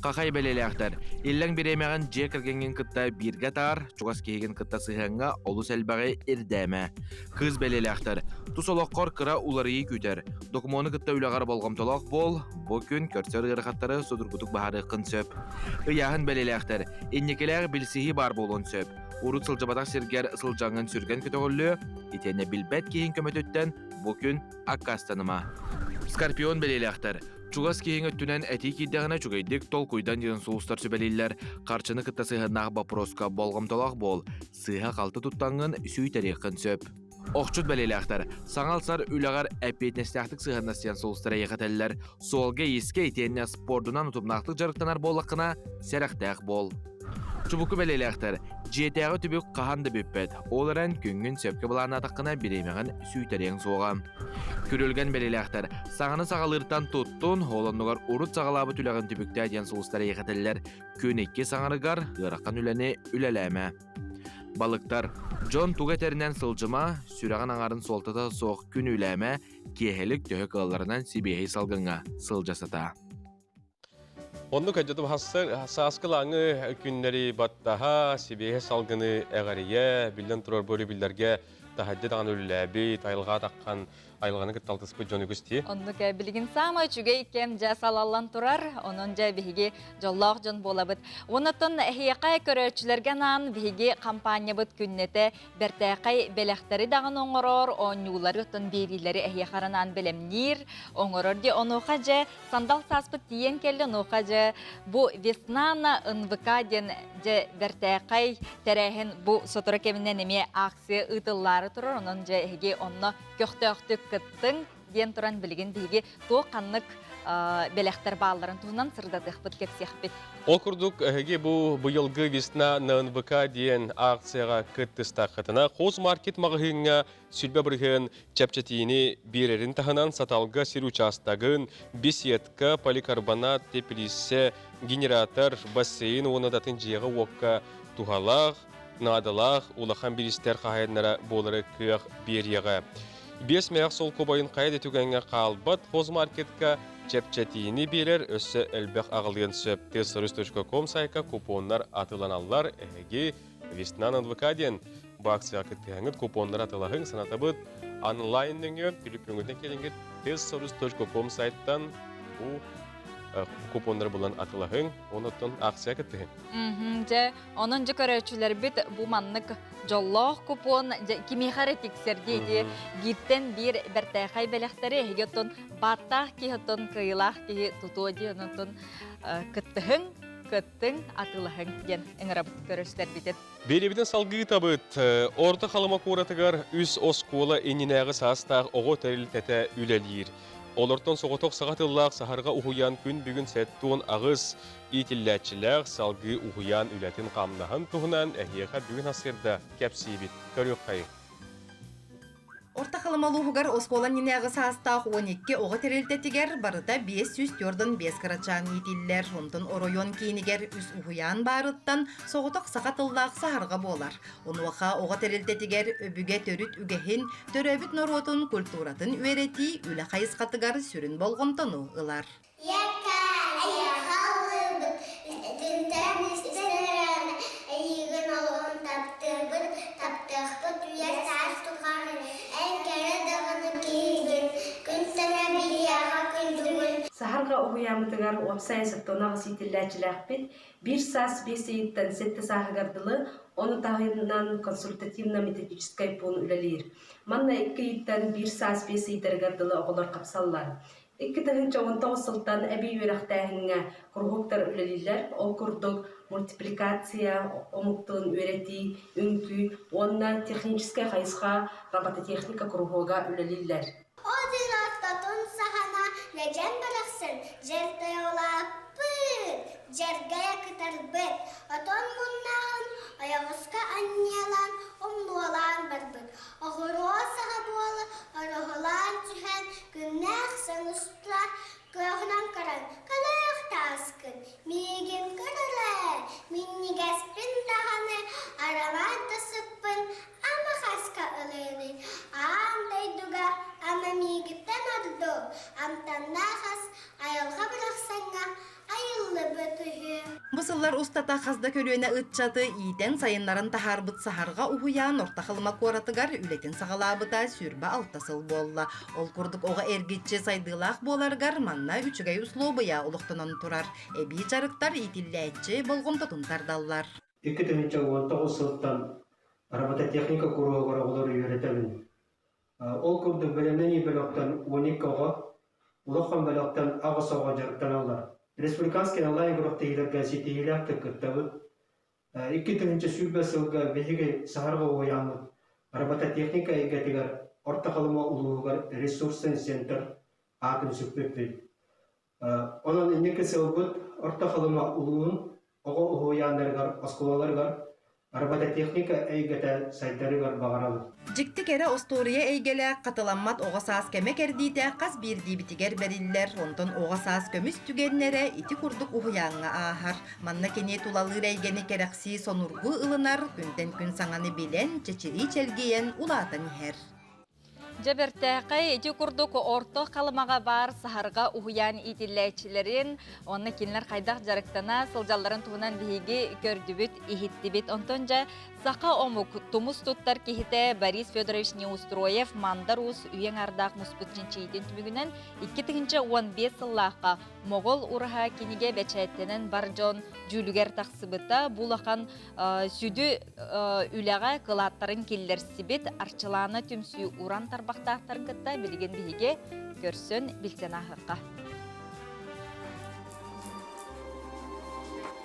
Хахай бэлиэлээхтэр, иллэҥ бириэмэҕин дьиэ кэргэҥҥин кытта бииргэ таар, чугас киһигин кытта сыһыаҥҥа олус элбэҕи ирдээмэ. Кыыс бэлиэлээхтэр, тус олоххор кыра уларыйыы күүтэр. Докумуону кытта үлэҕэр болҕомтолоох буол, бу күн көрсөр ыарахаттары судургутук быһаарыаххын сөп. Ыйааһын бэлиэлээхтэр, инникилээх билсиһии баар буолуон сөп. Урут сылдьыбатах сиргэр сылдьаҥҥын сүргэн көтөҕүллүө, итиэннэ билбэт киһиҥ көмөтүттэн бу күн аккаастаныма. Скорпион бэлиэлээхтэр. Чугас киһиҥ өттүнэн этии киирдэҕинэ үчүгэйдик толкуйдан диэн сулустар сүбэлииллэр. Харчыны кытта сыһыаннаах боппуруоска болҕомтолоох буол. Сыыһа-халты туттаҥҥын сүүйтэриэххин сөп. Охчут бэлиэлээхтэр. Саҥа ылсар үлэҕэр эппиэтинэстээхтик сыһыаннас диэн сулустар эйиэхэ этэллэр. Суолга-иискэ итиэннэ спордунан утумнаахтык дьарыктанар буоллаххына, сэрэхтээх буол. Чубуку бэлиэлээхтэр. Дьиэтээҕи түбүк хаһан да бүппэт. Ол эрэн күҥҥүн сөпкө былааннаатаххына бириэмэҕин сүүйтэриэҥ суоҕа. Күрүлгэн бэлиэлээхтэр. Саҥаны саҕалыыртан туттун, ол оннугар урут саҕалаабыт үлэҕин түбүктээ диэн сулустар эйиэхэ этэллэр. Күн икки саҥарыгар ыарахан үлэни үлэлээмэ. Балыктар. Дьон тугу этэринэн сылдьыма, сүрэҕин аҥарын суолтата суох күн үлээмэ, киэһэлик төһө кыалларынан сибиэһэй салгыҥҥа сылдьа сатаа. Оннук өйдөтүм сааскылааҥы күннэри баттаһа, сибиэһэ салгыны эҕэрийэ, биллэн турар бу өрөбүллэргэ таһырдьа даҕаны үлэлээбит, айылҕа атаххан айылҕаны кытта алтыспыт дьон үгүс дии. Оннук билигин саамай үчүгэй кэм дьэ салаллан турар, онон дьэ биһиги дьоллоох дьон буолабыт. Онон эһиэхэ көрөөччүлэргэ анаан биһиги хампаанньабыт күннэтэ бэртээхэй бэлэхтэри даҕаны оҥорор, оонньуулары оттон биэриилэри эһиэхэ анаан бэлэмниир, оҥорор дии. Онуоха дьэ Сандал сааспыт тиийэн кэллэ, онуоха дьэ бу Весна на НВК диэн дьэ бэртээхэй тэрээһин бу сотору кэминэн эмиэ акция ыытыллаары турар. Онон дьэ эһиги онно көхтөөхтүк кыттыҥ диэн туран билигин биһиги туох ханнык бэлэхтэр баалларын туһунан сырдатыахпыт, кэпсиэхпит. Ол курдук, эһиги бу быйылгы Весна на НВК диэн акцияҕа кыттыстаххытына, Хозмаркет маҕаһыыҥҥа 20% чэпчэтиини биэрэрин таһынан Саталга сир учаастагын, беседка, поликарбонат, теплиссэ, генератор, бассейн уонна да атын дьиэҕэ-уокка туһалаах, наадалаах улахан бириистэр хаһаайыннара буолары кыах биэриэҕэ. Биэс мэх солкуобайын хайа да түгэҥҥэ хаалбат хозмаркетка чэпчэтиини биэрэр өссө элбэх аҕалыан сөп. Тсрус.ком сайтка купоннар атыыланаллар. Эһиги Весна на НВК диэн бу акцияҕа кыттыһаҥҥыт купоннары атылаһыҥ, санатабыт онлайн нөҥүө түлүпүөҥҥүтүн кэлиҥҥит testservice.com сайттан бу купоннары булан атылаһыҥ, онуттан акция кыттыһыҥ. Дьэ, онон дьэ көрөөччүлэрбит бу маннык дьоллоох купон дьэ кимиэхэ эрэ тиксэр дии бииртэн биир бэртээхэй бэлэхтэри эһиги оттон бааттаах киһи оттон кыайыылаах киһи тутуо дии онон кыттыһыҥ кыттыҥ, атыылаһыҥ диэн ыҥырабыт көрөстөрбүтүн. Биэриэбитин салгыы табыт. Орто Халыма куоратыгар үс оскуола иннинээҕи саастаах оҕо тэрилтэтэ үлэлиир. Олортон соҕотох саха тыллаах саһарҕа уһуйаан күн бүгүн 78 иитиллээччилээх салгыы уһуйаан үлэтин-хамнаһын туһунан эһиэхэ бүгүн сарсыарда кэпсиибит. Көрүөххэйиҥ. Орто Халыма улууһугар оскуола иннинээҕи саастаах 12 оҕо тэрилтэтигэр барыта 545 кырачаан иитиллэр. Онтон оройуон киинигэр үс уһуйаан баарыттан соҕотох саха тыллаах саһарҕа буолар. Онуоха оҕо тэрилтэтигэр өбүгэ төрүт үгэһин, төрөөбүт норуотун культуратын үөрэтии үлэ хайысхатыгар сүрүн болҕомтону ылар. Эйиэхэ ыллыыбыт, итинтэн истэн эрээри эйиигин олуһун таптыыбын, таптыахпыт үйэ саас тухары, эн кэрэ даҕаны киһигин, күн тэҥэ биһиэхэ күндүгүн. Саһарга уһуйааммытыгар уопсай 78 иитиллээччилээхпит. Биир саас биэс ыйыттан сэттэ сааһыгар дылы, ону таһынан консультативно-методическай пуун үлэлиир. Манна икки ыйыттан биир саас биэс ыйдарыгар дылы оҕолор хапсаллар. 2019 сылтан эбии үөрэхтээһиҥҥэ куруһуоктар үлэлииллэр. Ол курдук мультипликация, омук тылын үөрэтии, үҥкүү уонна техническэй хайысха робототехника куруһуога үлэлииллэр. Один ортотун саҕана Нэдьэн барахсан дьэрдэйолааппыт, дьэргэйэ кытарбыт, отон муннааҕын ойоҕоско анньыалаан умнуолаан барбыт. Оҕуруо саҕа буола ороһулаан түһэн, күннээх сан устла кыаҕынан көрөн, кэлээх тааскын, миигин көр эрэ, минньигэспин даҕаны, арамаан да сыппын, ама хаска ылыаный, аан дойдуга ама миигиттэн ордук, амтаннаах ас айылҕа барахсаҥҥа айыллыбыт үһү. Бу сыллар устата хас да көлүөнэ ыччаты иитэн сайыннаран таһаарбыт Саһарҕа уһуйаан Орто Халыма куоратыгар үлэтин саҕалаабыта 26 сыл буолла. Ол курдук оҕо эргиччи сайдыылаах буоларыгар манна үчүгэй услуобуйа олохтонон турар. Эбии дьарыктар иитиллээччи болҕомтотун тардаллар. 2019 сылтан робототехника куруһугар оҕолору үөрэтэбин. Ол курдук бэлэмнэнии бөлөхтөн 12 оҕо. Улахан бөлөхтөн аҕыс оҕо дьарыктаналлар. Республиканскай онлайн күрэхтэһиилэргэ ситиһиилээхтик кыттабыт. 2020 сылга биһиги Саһарҕа уһуйааммыт робототехника эйгэтигэр Орто Халыма улууһугар ресурсный центр аатын сүкпүппүт. Онон инники сылбыт Орто Халыма улууһун оҕо уһуйааннарыгар, оскуолаларыгар робототехника эйгэтэ сайдарыгар баҕарабыт. Дьикти кэрэ остуоруйа эйгэлээх хатыламмат оҕо саас кэмэ кэрдиитэ хас биирдиибитигэр бэриллэр, онтон оҕо саас көмүс түгэннэрэ ити курдук уһуйааҥҥа ааһар. Манна кини тулалыыр эйгэни кэрэхсии сонургу ылынар, күнтэн күн саҥаны билэн, чэчирии чэлгийэн улаатан иһэр. Дьэ бэртээхэй ити курдук Орто Халымаҕа баар Саһарҕа уһуйаан иитиллээччилэрин уонна кинилэр хайдах дьарыктана сылдьалларын туһунан биһиги көрдүбүт, иһиттибит. Онтон дьэ саха омук тумус туттар киһитэ Борис Федорович Неустроев Мандар Уус үйэҥ ардаах муспут чинчийиитин түмүгүнэн 2015 сыллаахха Моҕол ураһа кинигэ бэчээттэнэн бар дьон дьүүлүгэр тахсыбыта. Бу улахан сүдү үлэҕэ кылааттарын киллэрсибит Арчылаана түмсүү уран тарбахтаахтарын кытта билигин биһиги көрсөн билсэн ааһыахха.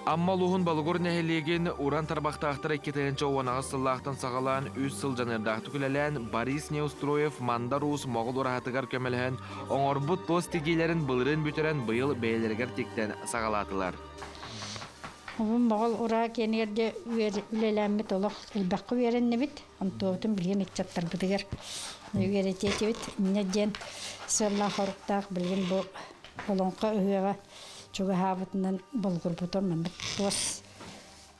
Амма улууһун Болугур нэһилиэгин уран тарбахтаахтара 2018 сыллаахтан саҕалаан үс сыл дьаныардаахтык үлэлээн Борис Неустроев Мандар Уус Моҕол ураһатыгар көмөлөһөн оҥорбут туос тигиилэрин былырыын бүтэрэн быйыл бэйэлэригэр тиктэн саҕалаатылар. Обун Моҕол ураа киэнигэр дьэ үлэлээммит олох элбэххэ үөрэннибит. Онтуобутун билигин ыччаттарбытыгар үөрэтиэтибит. Инньэ диэн сыаллаах-соруктаах билигин бу олоҥхо ыһыаҕа чугаһаабытынан болгурбутун маннык туос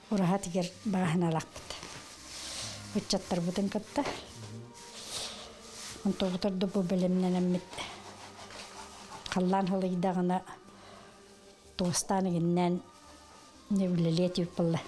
ураһа тигэр бааһыналаахпыт. Ыччаттарбытын кытта онтуобутар да бу бэлэмнэнэммит халлаан халыйдаҕына туостаан игиннээн үлэлиэ этибит буолла.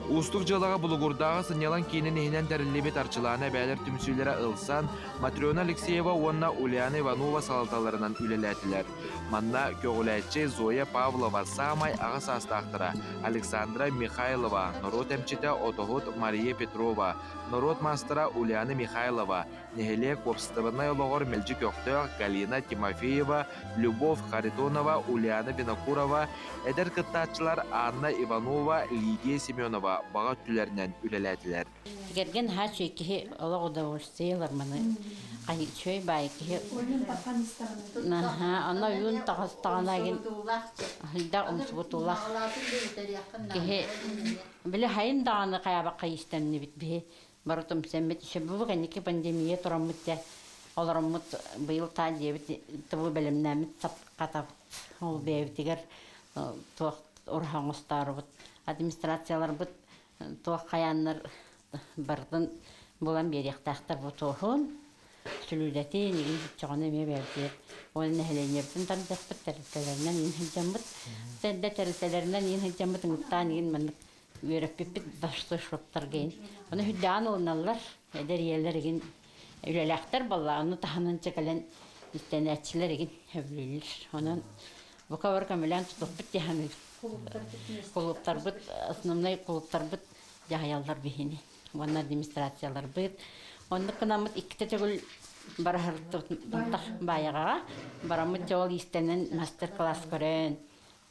Уустук дьыалаҕа Булугурдааҕы сынньалаҥ киинин иһинэн тэриллибит Арчылаана эбээлэр түмсүүлэрэ ылсан, Матрена Алексеева уонна Ульяна Иванова салалталарынан үлэлээтилэр. Манна көҕүлээччи Зоя Павлова саамай аҕа саастаахтара Александра Михайлова, норуот эмчитэ Отоһут Мария Петрова, норуот маастара Ульяна Михайлова, Нэһилиэк уопсастыбаннай олоҕор мэлдьи көхтөөх Галина Тимофеева, Любовь Харитонова, Ульяна Винокурова, эдэр кыттааччылар Анна Иванова, Лидия Семенова баҕа өттүлэринэн үлэлээтилэр. Кэргэн наһаа үчүгэй киһи олох удовольствие ылар маны үчүгэй баай киһи наһаа онно ойуун таҕыстаҕына элбэх умсугутуулаах киһи били хайын даҕаны хайаабакка иистэннибит биһи Бары түмсэммит, бу кэнники пандемия тураммыт дьэ олороммут быйыл таа дьиэбит тобу бэлэмнээммит хатабыт. Ол бэйэбитигэр туох ураһа оҥостооробут. Администрацияларбыт туох хайааннар барытын булан биэриэхтээхтэр бу туоһун, сүлүүлэтин, игин чөҕөнө эмиэ бэйэбитигэр уонна нэһилиэнньэбитин тардыахпыт тэрилтэлэринэн иин сылдьаммыт, тэрдэ тэрилтэлэринэн иин сылдьаммыт ыҥыттаан игин маннык үөрэппиппит баштышлыктарга ин. Ону хүддээн ылыналлар, эдэр ийэлэр игин үлэлээхтэр балла, ону таһынан чэкэлэн истэнээччилэр игин сөбүлүүллэр. Онон бука бар көмөлөөн тутуохпут дьаһаныы. Кулууптарбыт, основной кулууптарбыт дьаһайаллар биһини. Уонна администрацияларбыт. Оннук гынаммыт иккитэ төгүл бараһыртах баайаҕаҕа бараммыт дьол иистэнэн мастер-класс көрөн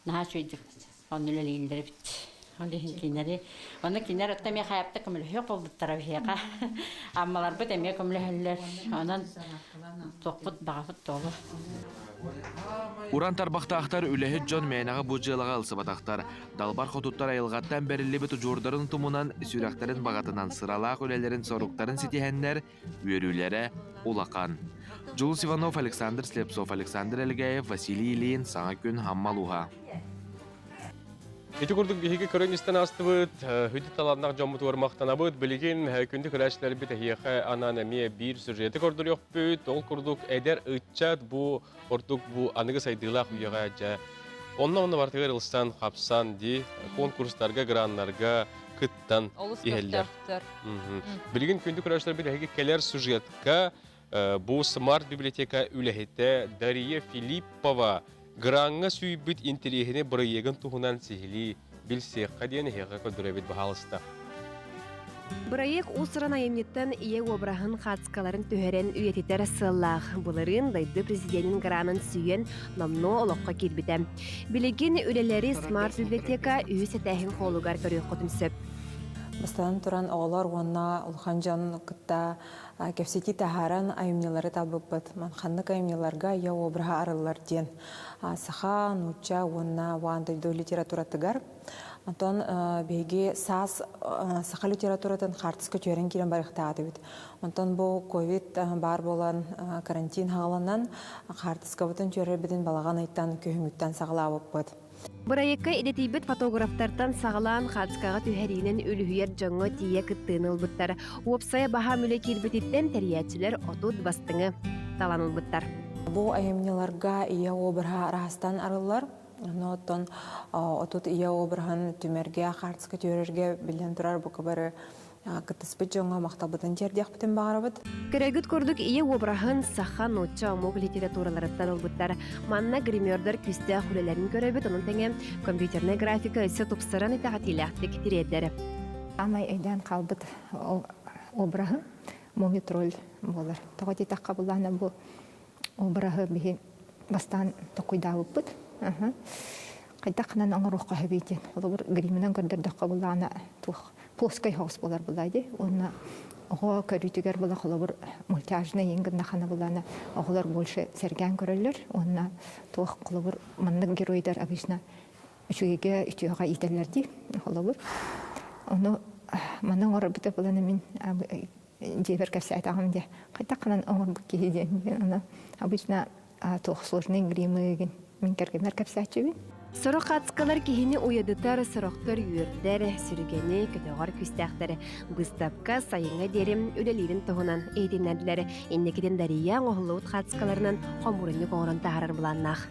Наһаа үчүгэйдик онно үлэлииллэр эбит. Ол иһин кинилэри онно кинилэр оттон эмиэ хайапта көмөлөһүөх буолбуттара биһиэхэ. Аммаларбыт эмиэ көмөлөһөллөр. Онон туохпут баҕабыт туолу. Уран тарбахтаахтар үлэһит дьон мээнэҕэ бу дьыалаҕа ылсыбатахтар. Далбар хотуттар айылҕаттан бэриллибит удьуордарын тумунан, сүрэхтэрин баҕатынан сыралаах үлэлэрин соруктарын ситиһэннэр, үөрүүлэрэ улахан. Дьулус Иванов, Александр Слепцов, Александр Элгээев, Василий Ильин, Саҥа күн Хаммал уһа. Ити курдук биһиги көрөн истэн аастыбыт, хүдү талааннаах дьоммутугар махтанабыт. Билигин күндү көрөөччүлэрбит эһиэхэ анаан эмиэ биир сюжеты көрдөрүөхпүт. Ол курдук эдэр ыччат бу ордук бу аныгы сайдыылаах үйэҕэ дьэ онно-онно барытыгар ылсан, хапсан дии конкурстарга, граннарга кыттан Олус иһэллэр. көхтөөхтөр. Билигин күндү көрөөччүлэрбит эһиги кэлэр сюжетка бу Смарт библиотека үлэһитэ Дария Филиппова граҥҥа сүүйбүт интэриэһинэй бырайыагын туһунан сиһилии билсиэххэ диэн эһиэхэ көрдөрөбүт баһаалыста. Бырайыак уус-уран айымньыттан ийэ уобараһын хаацкаларын түһэрэн үйэтитэр сыаллаах. Былырыын дойду президенин гранын сүүйэн номнуо олоххо киирбитэ. Билигин үлэлэри смарт-библиотека үһүс этээһин холугар көрүөххүтүн сөп. Бастатан туран оҕолор уонна улахан дьон кытта кэпсэтии таһааран айымньылары талбыппыт. Ханнык айымньыларга ийэ обраһа арыллар диэн саха, нуучча уонна уаан дойду литературатыгар. Онтон биһиги саас саха литературатын хаартыска түһэрэн киирэн барыахтаатыбыт. Онтон бу ковид баар буолан карантин хааланан хаартыскабытын түһэрэрбитин балаҕан ыйтан күһүҥҥүттэн саҕалаабыппыт. Бырайыакка идэтийбит фотографтартан саҕалаан хаацкаҕа түһэриинэн үлүһүйэр дьоҥҥо тиийэ кыттыыны ылбыттар. Уопсайа баһаам үлэ киирбититтэн тэрийээччилэр 30 бастыҥы талан ылбыттар. Бу айымньыларга ийэ обраһа араастан арыллар. Онно оттон 30 ийэ обраһын түмэргэ, хаартыска түһэрэргэ биллэн турар бука бары кыттыспыт дьоҥҥо махталбытын тиэрдиэхпитин баҕарабыт. Көрөгүт курдук ийэ уобараһын саха, нуучча омук литератураларыттан ылбыттар. Манна гримердар күүстээх үлэлэрин көрөбүт, онон тэҥэ компьютернай графика өссө тупсаран итэҕэтиилээхтик тириэрдэр. Аамай өйдөөн хаалбыт обраһым мумий-тролль буолар. Тоҕо диэтэххэ буллаҕына бу обраһы биһи бастаан токуйдаабыппыт. Хайдах гынан оҥоруохха сөбүй диэн. Холобур, гриминэн көрдөрдөххө буллаҕына туох плоскай соҕус буолар буоллаа дии. Уонна оҕо көрүүтүгэр була холобур мультяжный иҥ гыннахана буллаҕына оҕолор больше сэргээн көрөллөр. Уонна туох холобур маннык геройдар обычно үчүгэйгэ үтүөҕэ иитэллэр дии холобур. Ону маны оҥорорбута булан мин дьиэбэр кэпсээтэҕим дии. Хайдах гынан оҥорбут киһи диэн. Ону обычно туох сложный гримы мин кэргэммэр кэпсээччибин. Сорох ацкалар киһини уйадытар, сорохтор үөрдэр, сүргэни көтөҕөр күүстээхтэр. Быыстапка сайыҥҥа диэри үлэлиирин туһунан иһитиннэрдилэр. Инникитин Дария оҥоһуллубут хаацкаларынан хомуурунньук оҥорон таһаарар былааннаах.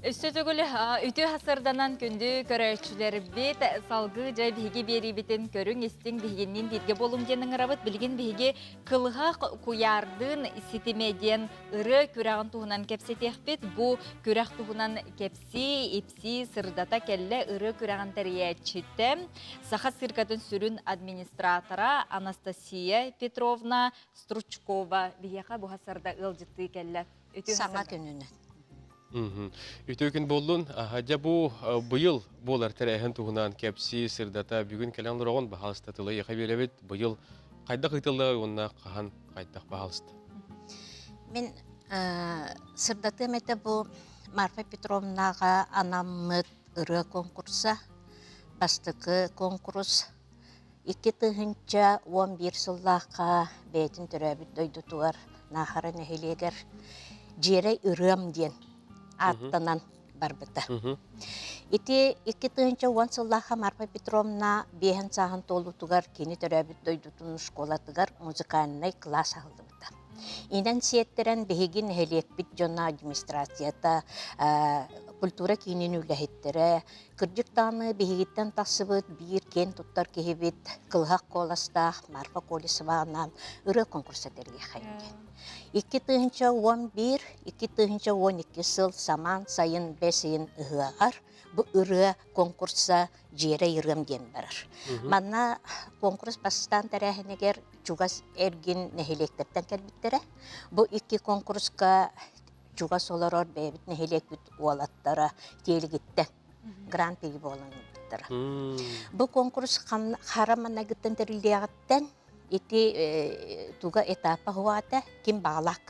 Өссө төгүл үтүө сырданан күндү көрөөччүлэрбит салгыы дьэ биһиги биэриибитин көрүҥ истиҥ биһигинниин бииргэ буолуҥ диэн ыҥырабыт. Билигин биһиги Кылыһах куйаардыын ситимэ диэн ырыа күрэҕин туһунан кэпсэтиэхпит. Бу күрэх туһунан кэпсии, ипсии, сырдата кэллэ ырыа күрэҕин тэрийээччитэ, Саха циркатын сүрүн администратора Анастасия Петровна Стручкова биһиэхэ буһа сарда ыалдьыттыы кэллэ. Саҥа күнүнэн. Үтүө күн буоллун. Дьэ бу быйыл буолар тэрээһин туһунан кэпсии, сырдата бүгүн кэлэн олороҕун баһаалыста тылы эйиэхэ биэрэбит. Быйыл хайдах ыытыллыа уонна хаһан хайдах баһаалыста? Мин сырдатыам этэ бу Марфа Петровнаҕа анаммыт ырыа конкурса, бастакы конкурс 2011 сыллаахха бэйэтин төрөөбүт дойдутугар Наахара нэһилиэгэр Дьиэрэй ырыам диэн ааттанан барбыта. Ити 2010 сыллаахха Марфа Петровна биэһин сааһын туолуутугар кини төрөөбүт дойдутун школатыгар музыкальнай кылаас аһыллыбыта. Инэн сиэттэрэн биһиги нэһилиэкпит дьоно администрацията, культура киинин үлэһиттэрэ, Кырдьык даҕаны биһигиттэн тахсыбыт биир киэн туттар киһибит кылыһах куоластаах Марфа Колесова анаан ырыа конкурса тэрийиэххэ диэн. 2011, 2012 сыл самаан сайын бэс ыйын ыһыаҕар бу ырыа конкурса Дьиэрэй ырыам диэн барар. Манна конкурс бастаан тэрээһинигэр чугас эргин нэһилиэктэртэн кэлбиттэрэ. Бу икки конкурска чугас олорор бэйэбит нэһилиэкпит уолаттара Тиэлигиттэн гран-при буолан ылбыттара. Бу конкурс хара маннайгыттан тэриллиэҕиттэн ити туга этапа хуата ким баҕалаах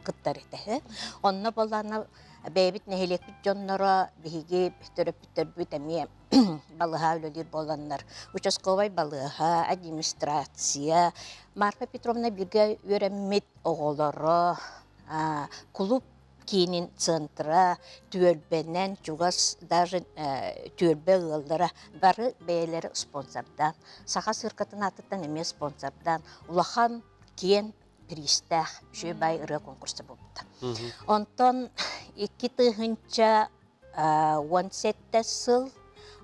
кыттар этэ. Онно боллаана бэйэбит нэһилиэкпит дьонноро биһиги төрөппүттэрбит эмиэ балыһа үлэлиир буоланнар участковай балыыһа, администрация, Марфа Петровна бииргэ үөрэммит оҕолоро Кулууп киинин центра түөлбэнэн чугас даже түөлбэ ыаллара бары бэйэлэрэ спонсордаан Саха циркатын аатыттан эмиэ спонсордаан улахан киэн бириистээх үчүгэй баай ырыа конкурса буолбута. Онтон 2017 сыл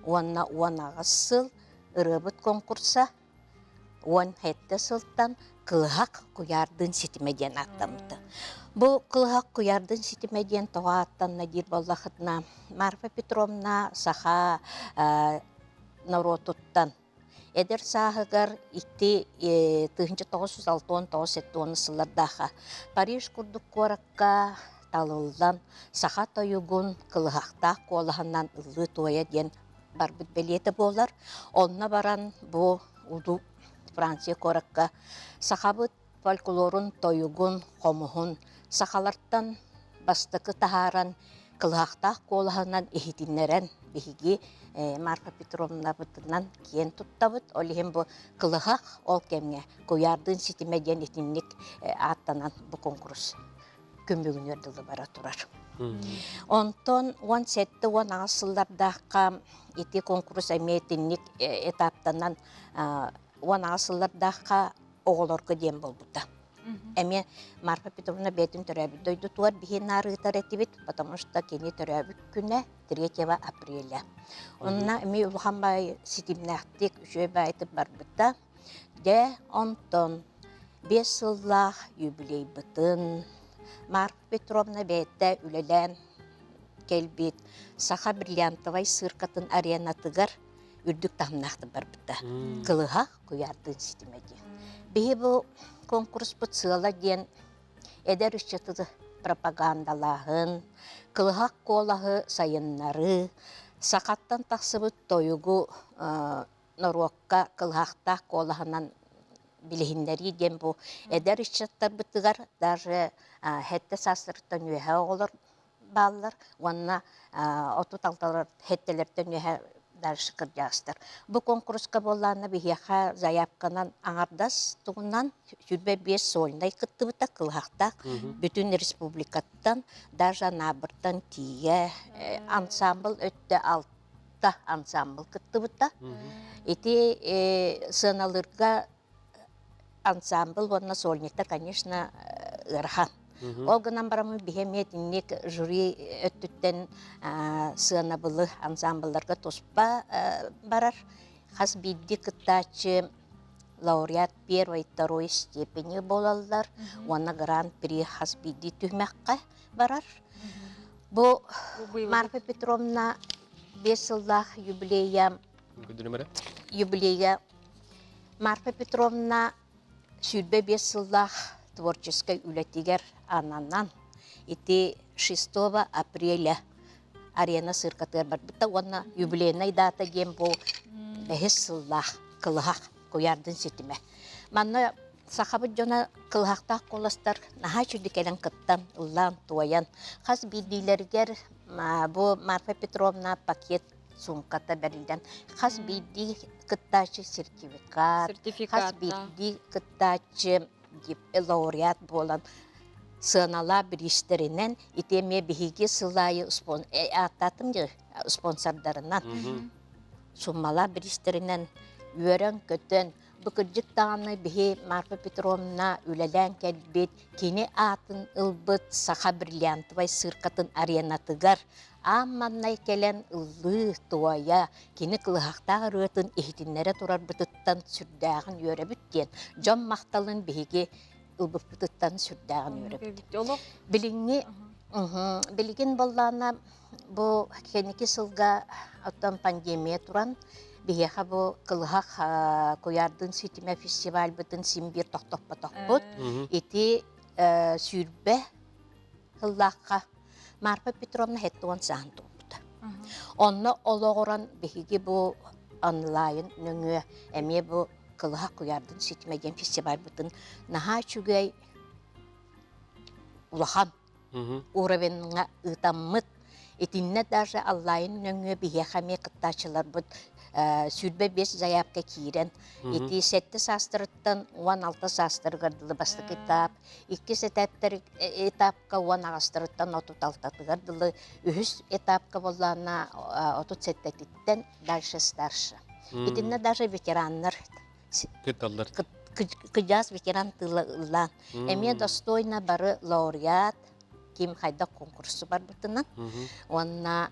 уонна 18 сыл ырыабыт конкурса 17 сылтан Кылыһах куйаардыын ситимэ диэн ааттаммыта. Бу Кылыһах куйаардыын ситимэ диэн тоҕо ааттанна диир буоллахытына, Марфа Петровна саха норуотуттан. Эдэр сааһыгар ити 1969-70 сыллардаахха Париж курдук куоракка талыллан саха тойугун кылыһахтаах куолаһынан ыллыы-туойа диэн барбыт бэлиэтэ буолар. Онно баран бу улуу Франция куоракка сахабыт фольклорун, тойугун, хомуһун сахалартан бастакы таһааран кылыһахтаах куолаһынан иһитиннэрэн биһиги Марфа Петровнабытынан киэн туттабыт. Ол иһин бу кылыһах ол кэмҥэ Куйаардыын ситимэ диэн итинник ааттанан бу конкурс күн бүгүнүгэр дылы бара турар. Онтон 17-18 сыллардаахха ити конкурс эмиэ итинник этаптанан 18 сыллардаахха оҕолорго диэн буолбута. Эмиэ Марфа Петровна бэйэтин төрөөбүт дойдутугар биһи наарыытар этибит, потому что кини төрөөбүт күнэ 3 апреля. Онно эмиэ улахан баай ситимнээхтик, үчүгэй баайтык барбыта. Дьэ, онтон 5 сыллаах юбилейбытын Марфа Петровна бэйэтэ үлэлээн кэлбит Саха бриллиантовай сыыркатын аренатыгар үрдүк таһымнаахтык барбыта. Кылыһах куйаардыын ситимэ диэн. Биһи бу конкурспут сыала диэн эдэр ыччаты пропагандалааһын, кылыһах куолаһы сайыннарыы, сахаттан тахсыбыт тойугу норуокка кылыһахтаах куолаһынан билиһиннэрии диэн бу эдэр ыччаттарбытыгар даже сэттэ саастарыттан үөһэ оҕолор бааллар уонна 36 сэттэлэртэн үөһэ дальше кырдьаҕастар. Бу куонкуруска буоллаҕына биһиэхэ заявканан аҥардас тугунан 25 сольнай кыттыбыта кылыһахтаах бүтүн республикаттан даже Анаабыртан тиийэ ансамбл өттө алта ансамбл кыттыбыта. Ити сыаналыырга ансамбл уонна сольникта, конечно, ыарахан. Ол гынан бараммын биһи эмиэ итинник жюри өттүттэн сыанабылы ансамблларга туспа барар. Хас биирдии кыттааччы лауреат первой, второй степени буолаллар уонна гран-при хас биирдии түһүмэххэ барар. Бу Марфа Петровна 5 сыллаах юбилейа юбилейа Марфа Петровна 25 сыллаах творческай үлэтигэр ананан ити 6 апреля арена сыыркатыгар барбыта уонна юбилейнай дата диэн бу бэһис сыллаах кылыһах куйаардын ситимэ. Манна сахабыт дьоно кылыһахтаах куоластар наһаа үчүгэй кэлэн кыттан, ыллаан-туойан хас биирдиилэригэр бу Марфа Петровна пакет суумката бэриллэн хас биирдии кыттааччы сертификат, хас биирдии кыттааччы лауреат буолан сыаналаах бириистэринэн ити эмиэ биһиги сыл аайы ааттаатым дии спонсордарынан суммалаах бириистэринэн үөрэн-көтөн Бу кырдьык даҕаны биһи Марфа Петровна үлэлээн кэлбит, кини аатын ылбыт саха бриллиантовай сыыркатын аренатыгар аан маҥнай кэлэн ыллыы, туойа, кини кылыһахтаах ырыатын иһитиннэрэ турарбытыттан сүрдээҕин үөрэбит диэн дьон махталын биһиги ылбыппытыттан сүрдээҕин үөрэбит. Билиҥҥи билигин буоллаҕына Бу кэнники сылга оттон пандемия туран, биһиэхэ бу кылыһах куйаардыын ситимэ фестивальбытын син биир тохтоппотохпут. Ити 20 сыллаахха Марфа Петровна 70 сааһын туолбута. Онно олоҕуран биһиги бу онлайн нөҥүө эмиэ бу кылыһах куйаардыын ситимэ диэн фестивальбытын наһаа үчүгэй улахан уровеньҥа ыытаммыт. Итиннэ даже онлайн нөҥүө биһиэхэ эмиэ кыттааччыларбыт 25 заявка киирэн, ити 7 саастарыттан 16 саастарыгар дылы бастакы этап, иккис этаптар этапка 18-тарыттан 36-тыгар дылы, үһүс этапка буоллаҕына 37-титтэн дальше старше. Итиннэ даже ветераннар кытталлар. Кыдьаас ветеран тыла Эмиэ достойно бары лауреат ким хайдах конкурсу барбытынан уонна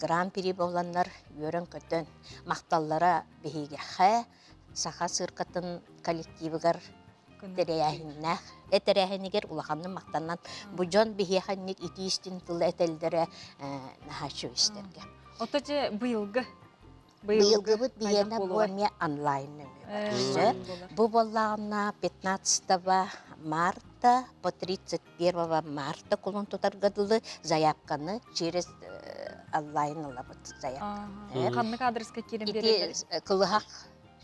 гран-при буоланнар үөрэн-көтөн махталлара биһигэхэ саха циркатын коллективыгар тэрээһиннээх этэрээһинигэр улаханнык махтанан бу дьон биһиэхэ инник итии истин тылы этэллэрэ наһаа үчүгэй истэргэ. Ото же быйылгы. Быйылгыбыт биһиэнэ бу эмиэ онлайн нөҥүө барар. Бу буоллаҕына 15 марта по 31 марта кулун тутарга дылы заявканы через онлайн ылабыт заявка. Ханнык адреска киирэн биэрэллэр? Ити кылыһах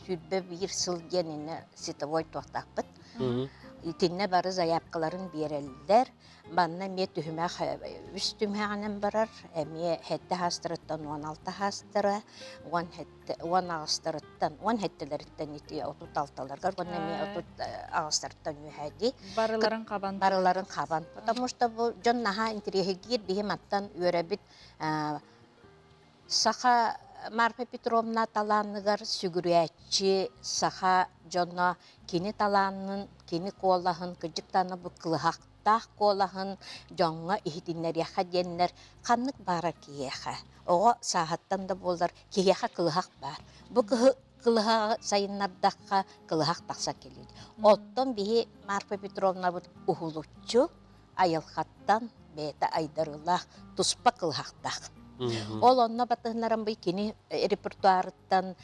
21 сыл диэн иннэ сетевой туохтаахпыт. Итиннэ бары заявкаларын биэрэллэр. Манна эмиэ түһүмэх үс түмэҕинэн барар, эмиэ сэттэ хаастарыттан 16 хаастара, 18-тарыттан, 17-лэриттэн ити 36-ларыгар уонна эмиэ 38-тарыттан үөһээ дии. Барыларын хабан. Барыларын хабан. Потому что бу дьон наһаа интириэһиргиир, биһи мантан үөрэбит. Саха Марфа Петровна талааныгар сүгүрүйээччи саха дьоно кини талаанын, кини куолаһын, кырдьык даҕаны бу кылыһахтаах куолаһын дьоҥҥо иһитиннэриэххэ диэннэр ханнык баарар киһиэхэ, оҕо сааһыттан да буоллар киһиэхэ кылыһах баар. Бу кылыһаҕы сайыннардахха кылыһах тахсан кэлиит. Оттон биһи Марфа Петровнабыт уһулуччу айылҕаттан бэйэтэ айдарыылаах туспа кылыһахтаах. Ол онно батыһыннаран бый кини репертуарыттан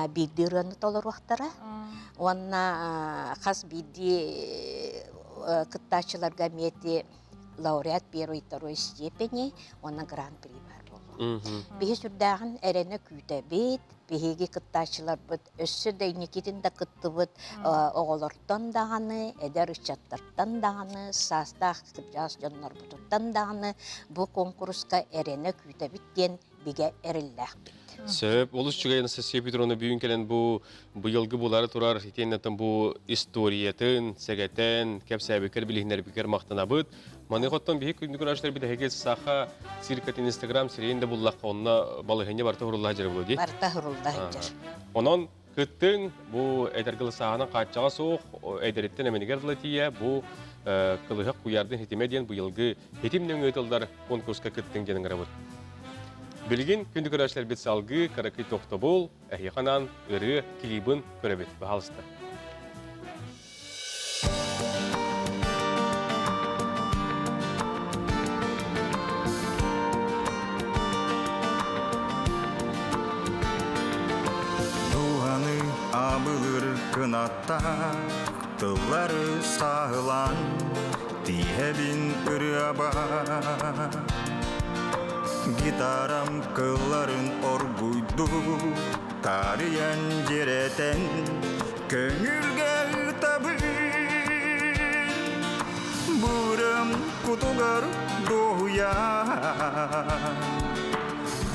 биирдии ырыаны толоруохтара уонна хас биирдии кыттааччыларга эмиэ лауреат первой второй степени уонна гран-при баар буолуо. Биһи сүрдээҕин эрэнэ күүтэбит, биһиги кыттааччыларбыт өссө да инникитин да кыттыбыт оҕолортон даҕаны, эдэр ыччаттартан даҕаны, саастаах кырдьаҕас дьоннорбутуттан даҕаны бу куонкуруска эрэнэ күүтэбит диэн бигэ эрэллээхпит. Сөп, олус үчүгэй Анастасия Петровна бүгүн кэлэн бу быйылгы булары турар итиэннэтэн бу историятын сэгэтэн кэпсээбиккэр билиһиннэрбиккэр махтанабыт. Маныаха биһи күндү көрөөччүлэрбит эһиги Саха циркатын Инстаграм сирэйин да буллахха онно балаһыанньа барыта хурулла сылдьар буолуо дии. Барыта хурулла сылдьар. Онон кыттыҥ бу эдэргыл сааһынан хааччаҕа суох эдэриттэн эмэнигэр дылы тиийэ бу кылыһах куйаардын хитимэ диэн быйылгы хитим нөҥүө тыллар конкурска кыттыҥ диэн ыҥырабыт. Билигин күндү көрөөччүлэрбит салгыы кыракый тохтобул, эһиэхэ анаан ырыа клибын көрөбүт. Баһаалыста. Дууһаны абылыр кынаттаах тыллары сааһылаан тииһэбин ырыаба Гитарам кылларын оргуйду таарыйан дьэрэтэн Көҥүлгэ ыытабын Быырым кутугар дуоһуйа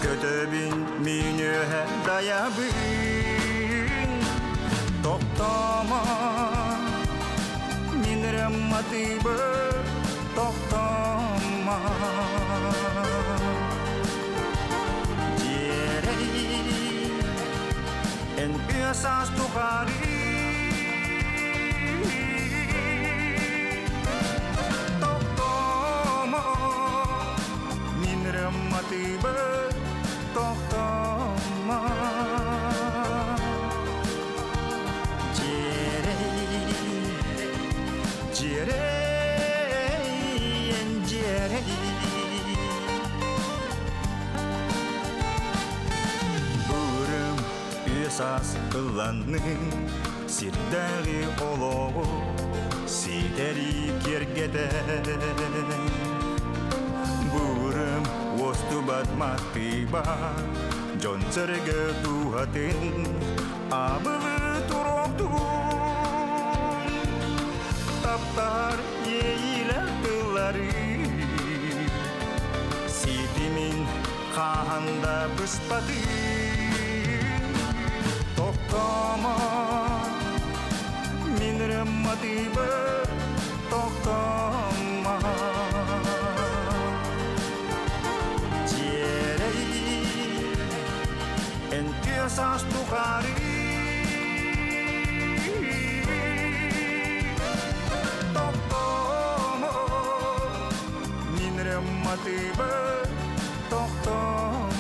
Көтөбүн мин үөһэ дайабын Тохтомо Мин эрэ матыыбы тохтомо Дьиэрэй Эн үө-саас тухары Тохтомо Мин ырымматыбы тохтомо Дьиэрэй Дьиэрэй эн дьиэрэй Быырым үө-саас ылланнын, сирдээҕи олоҕу ситэри киэргэтэн. Быырым уостубат матыыба, дьон-сэргэ дууһатын абылы туруохтун. Таптаһар иэйиилээх тыллары ситимин хаһан да быспатын Тохтомо мин ырымматыыбы тохтомо Дьиэрэй эн тыа-саас тухары Тохтомо мин ырымматыыбы тохтомо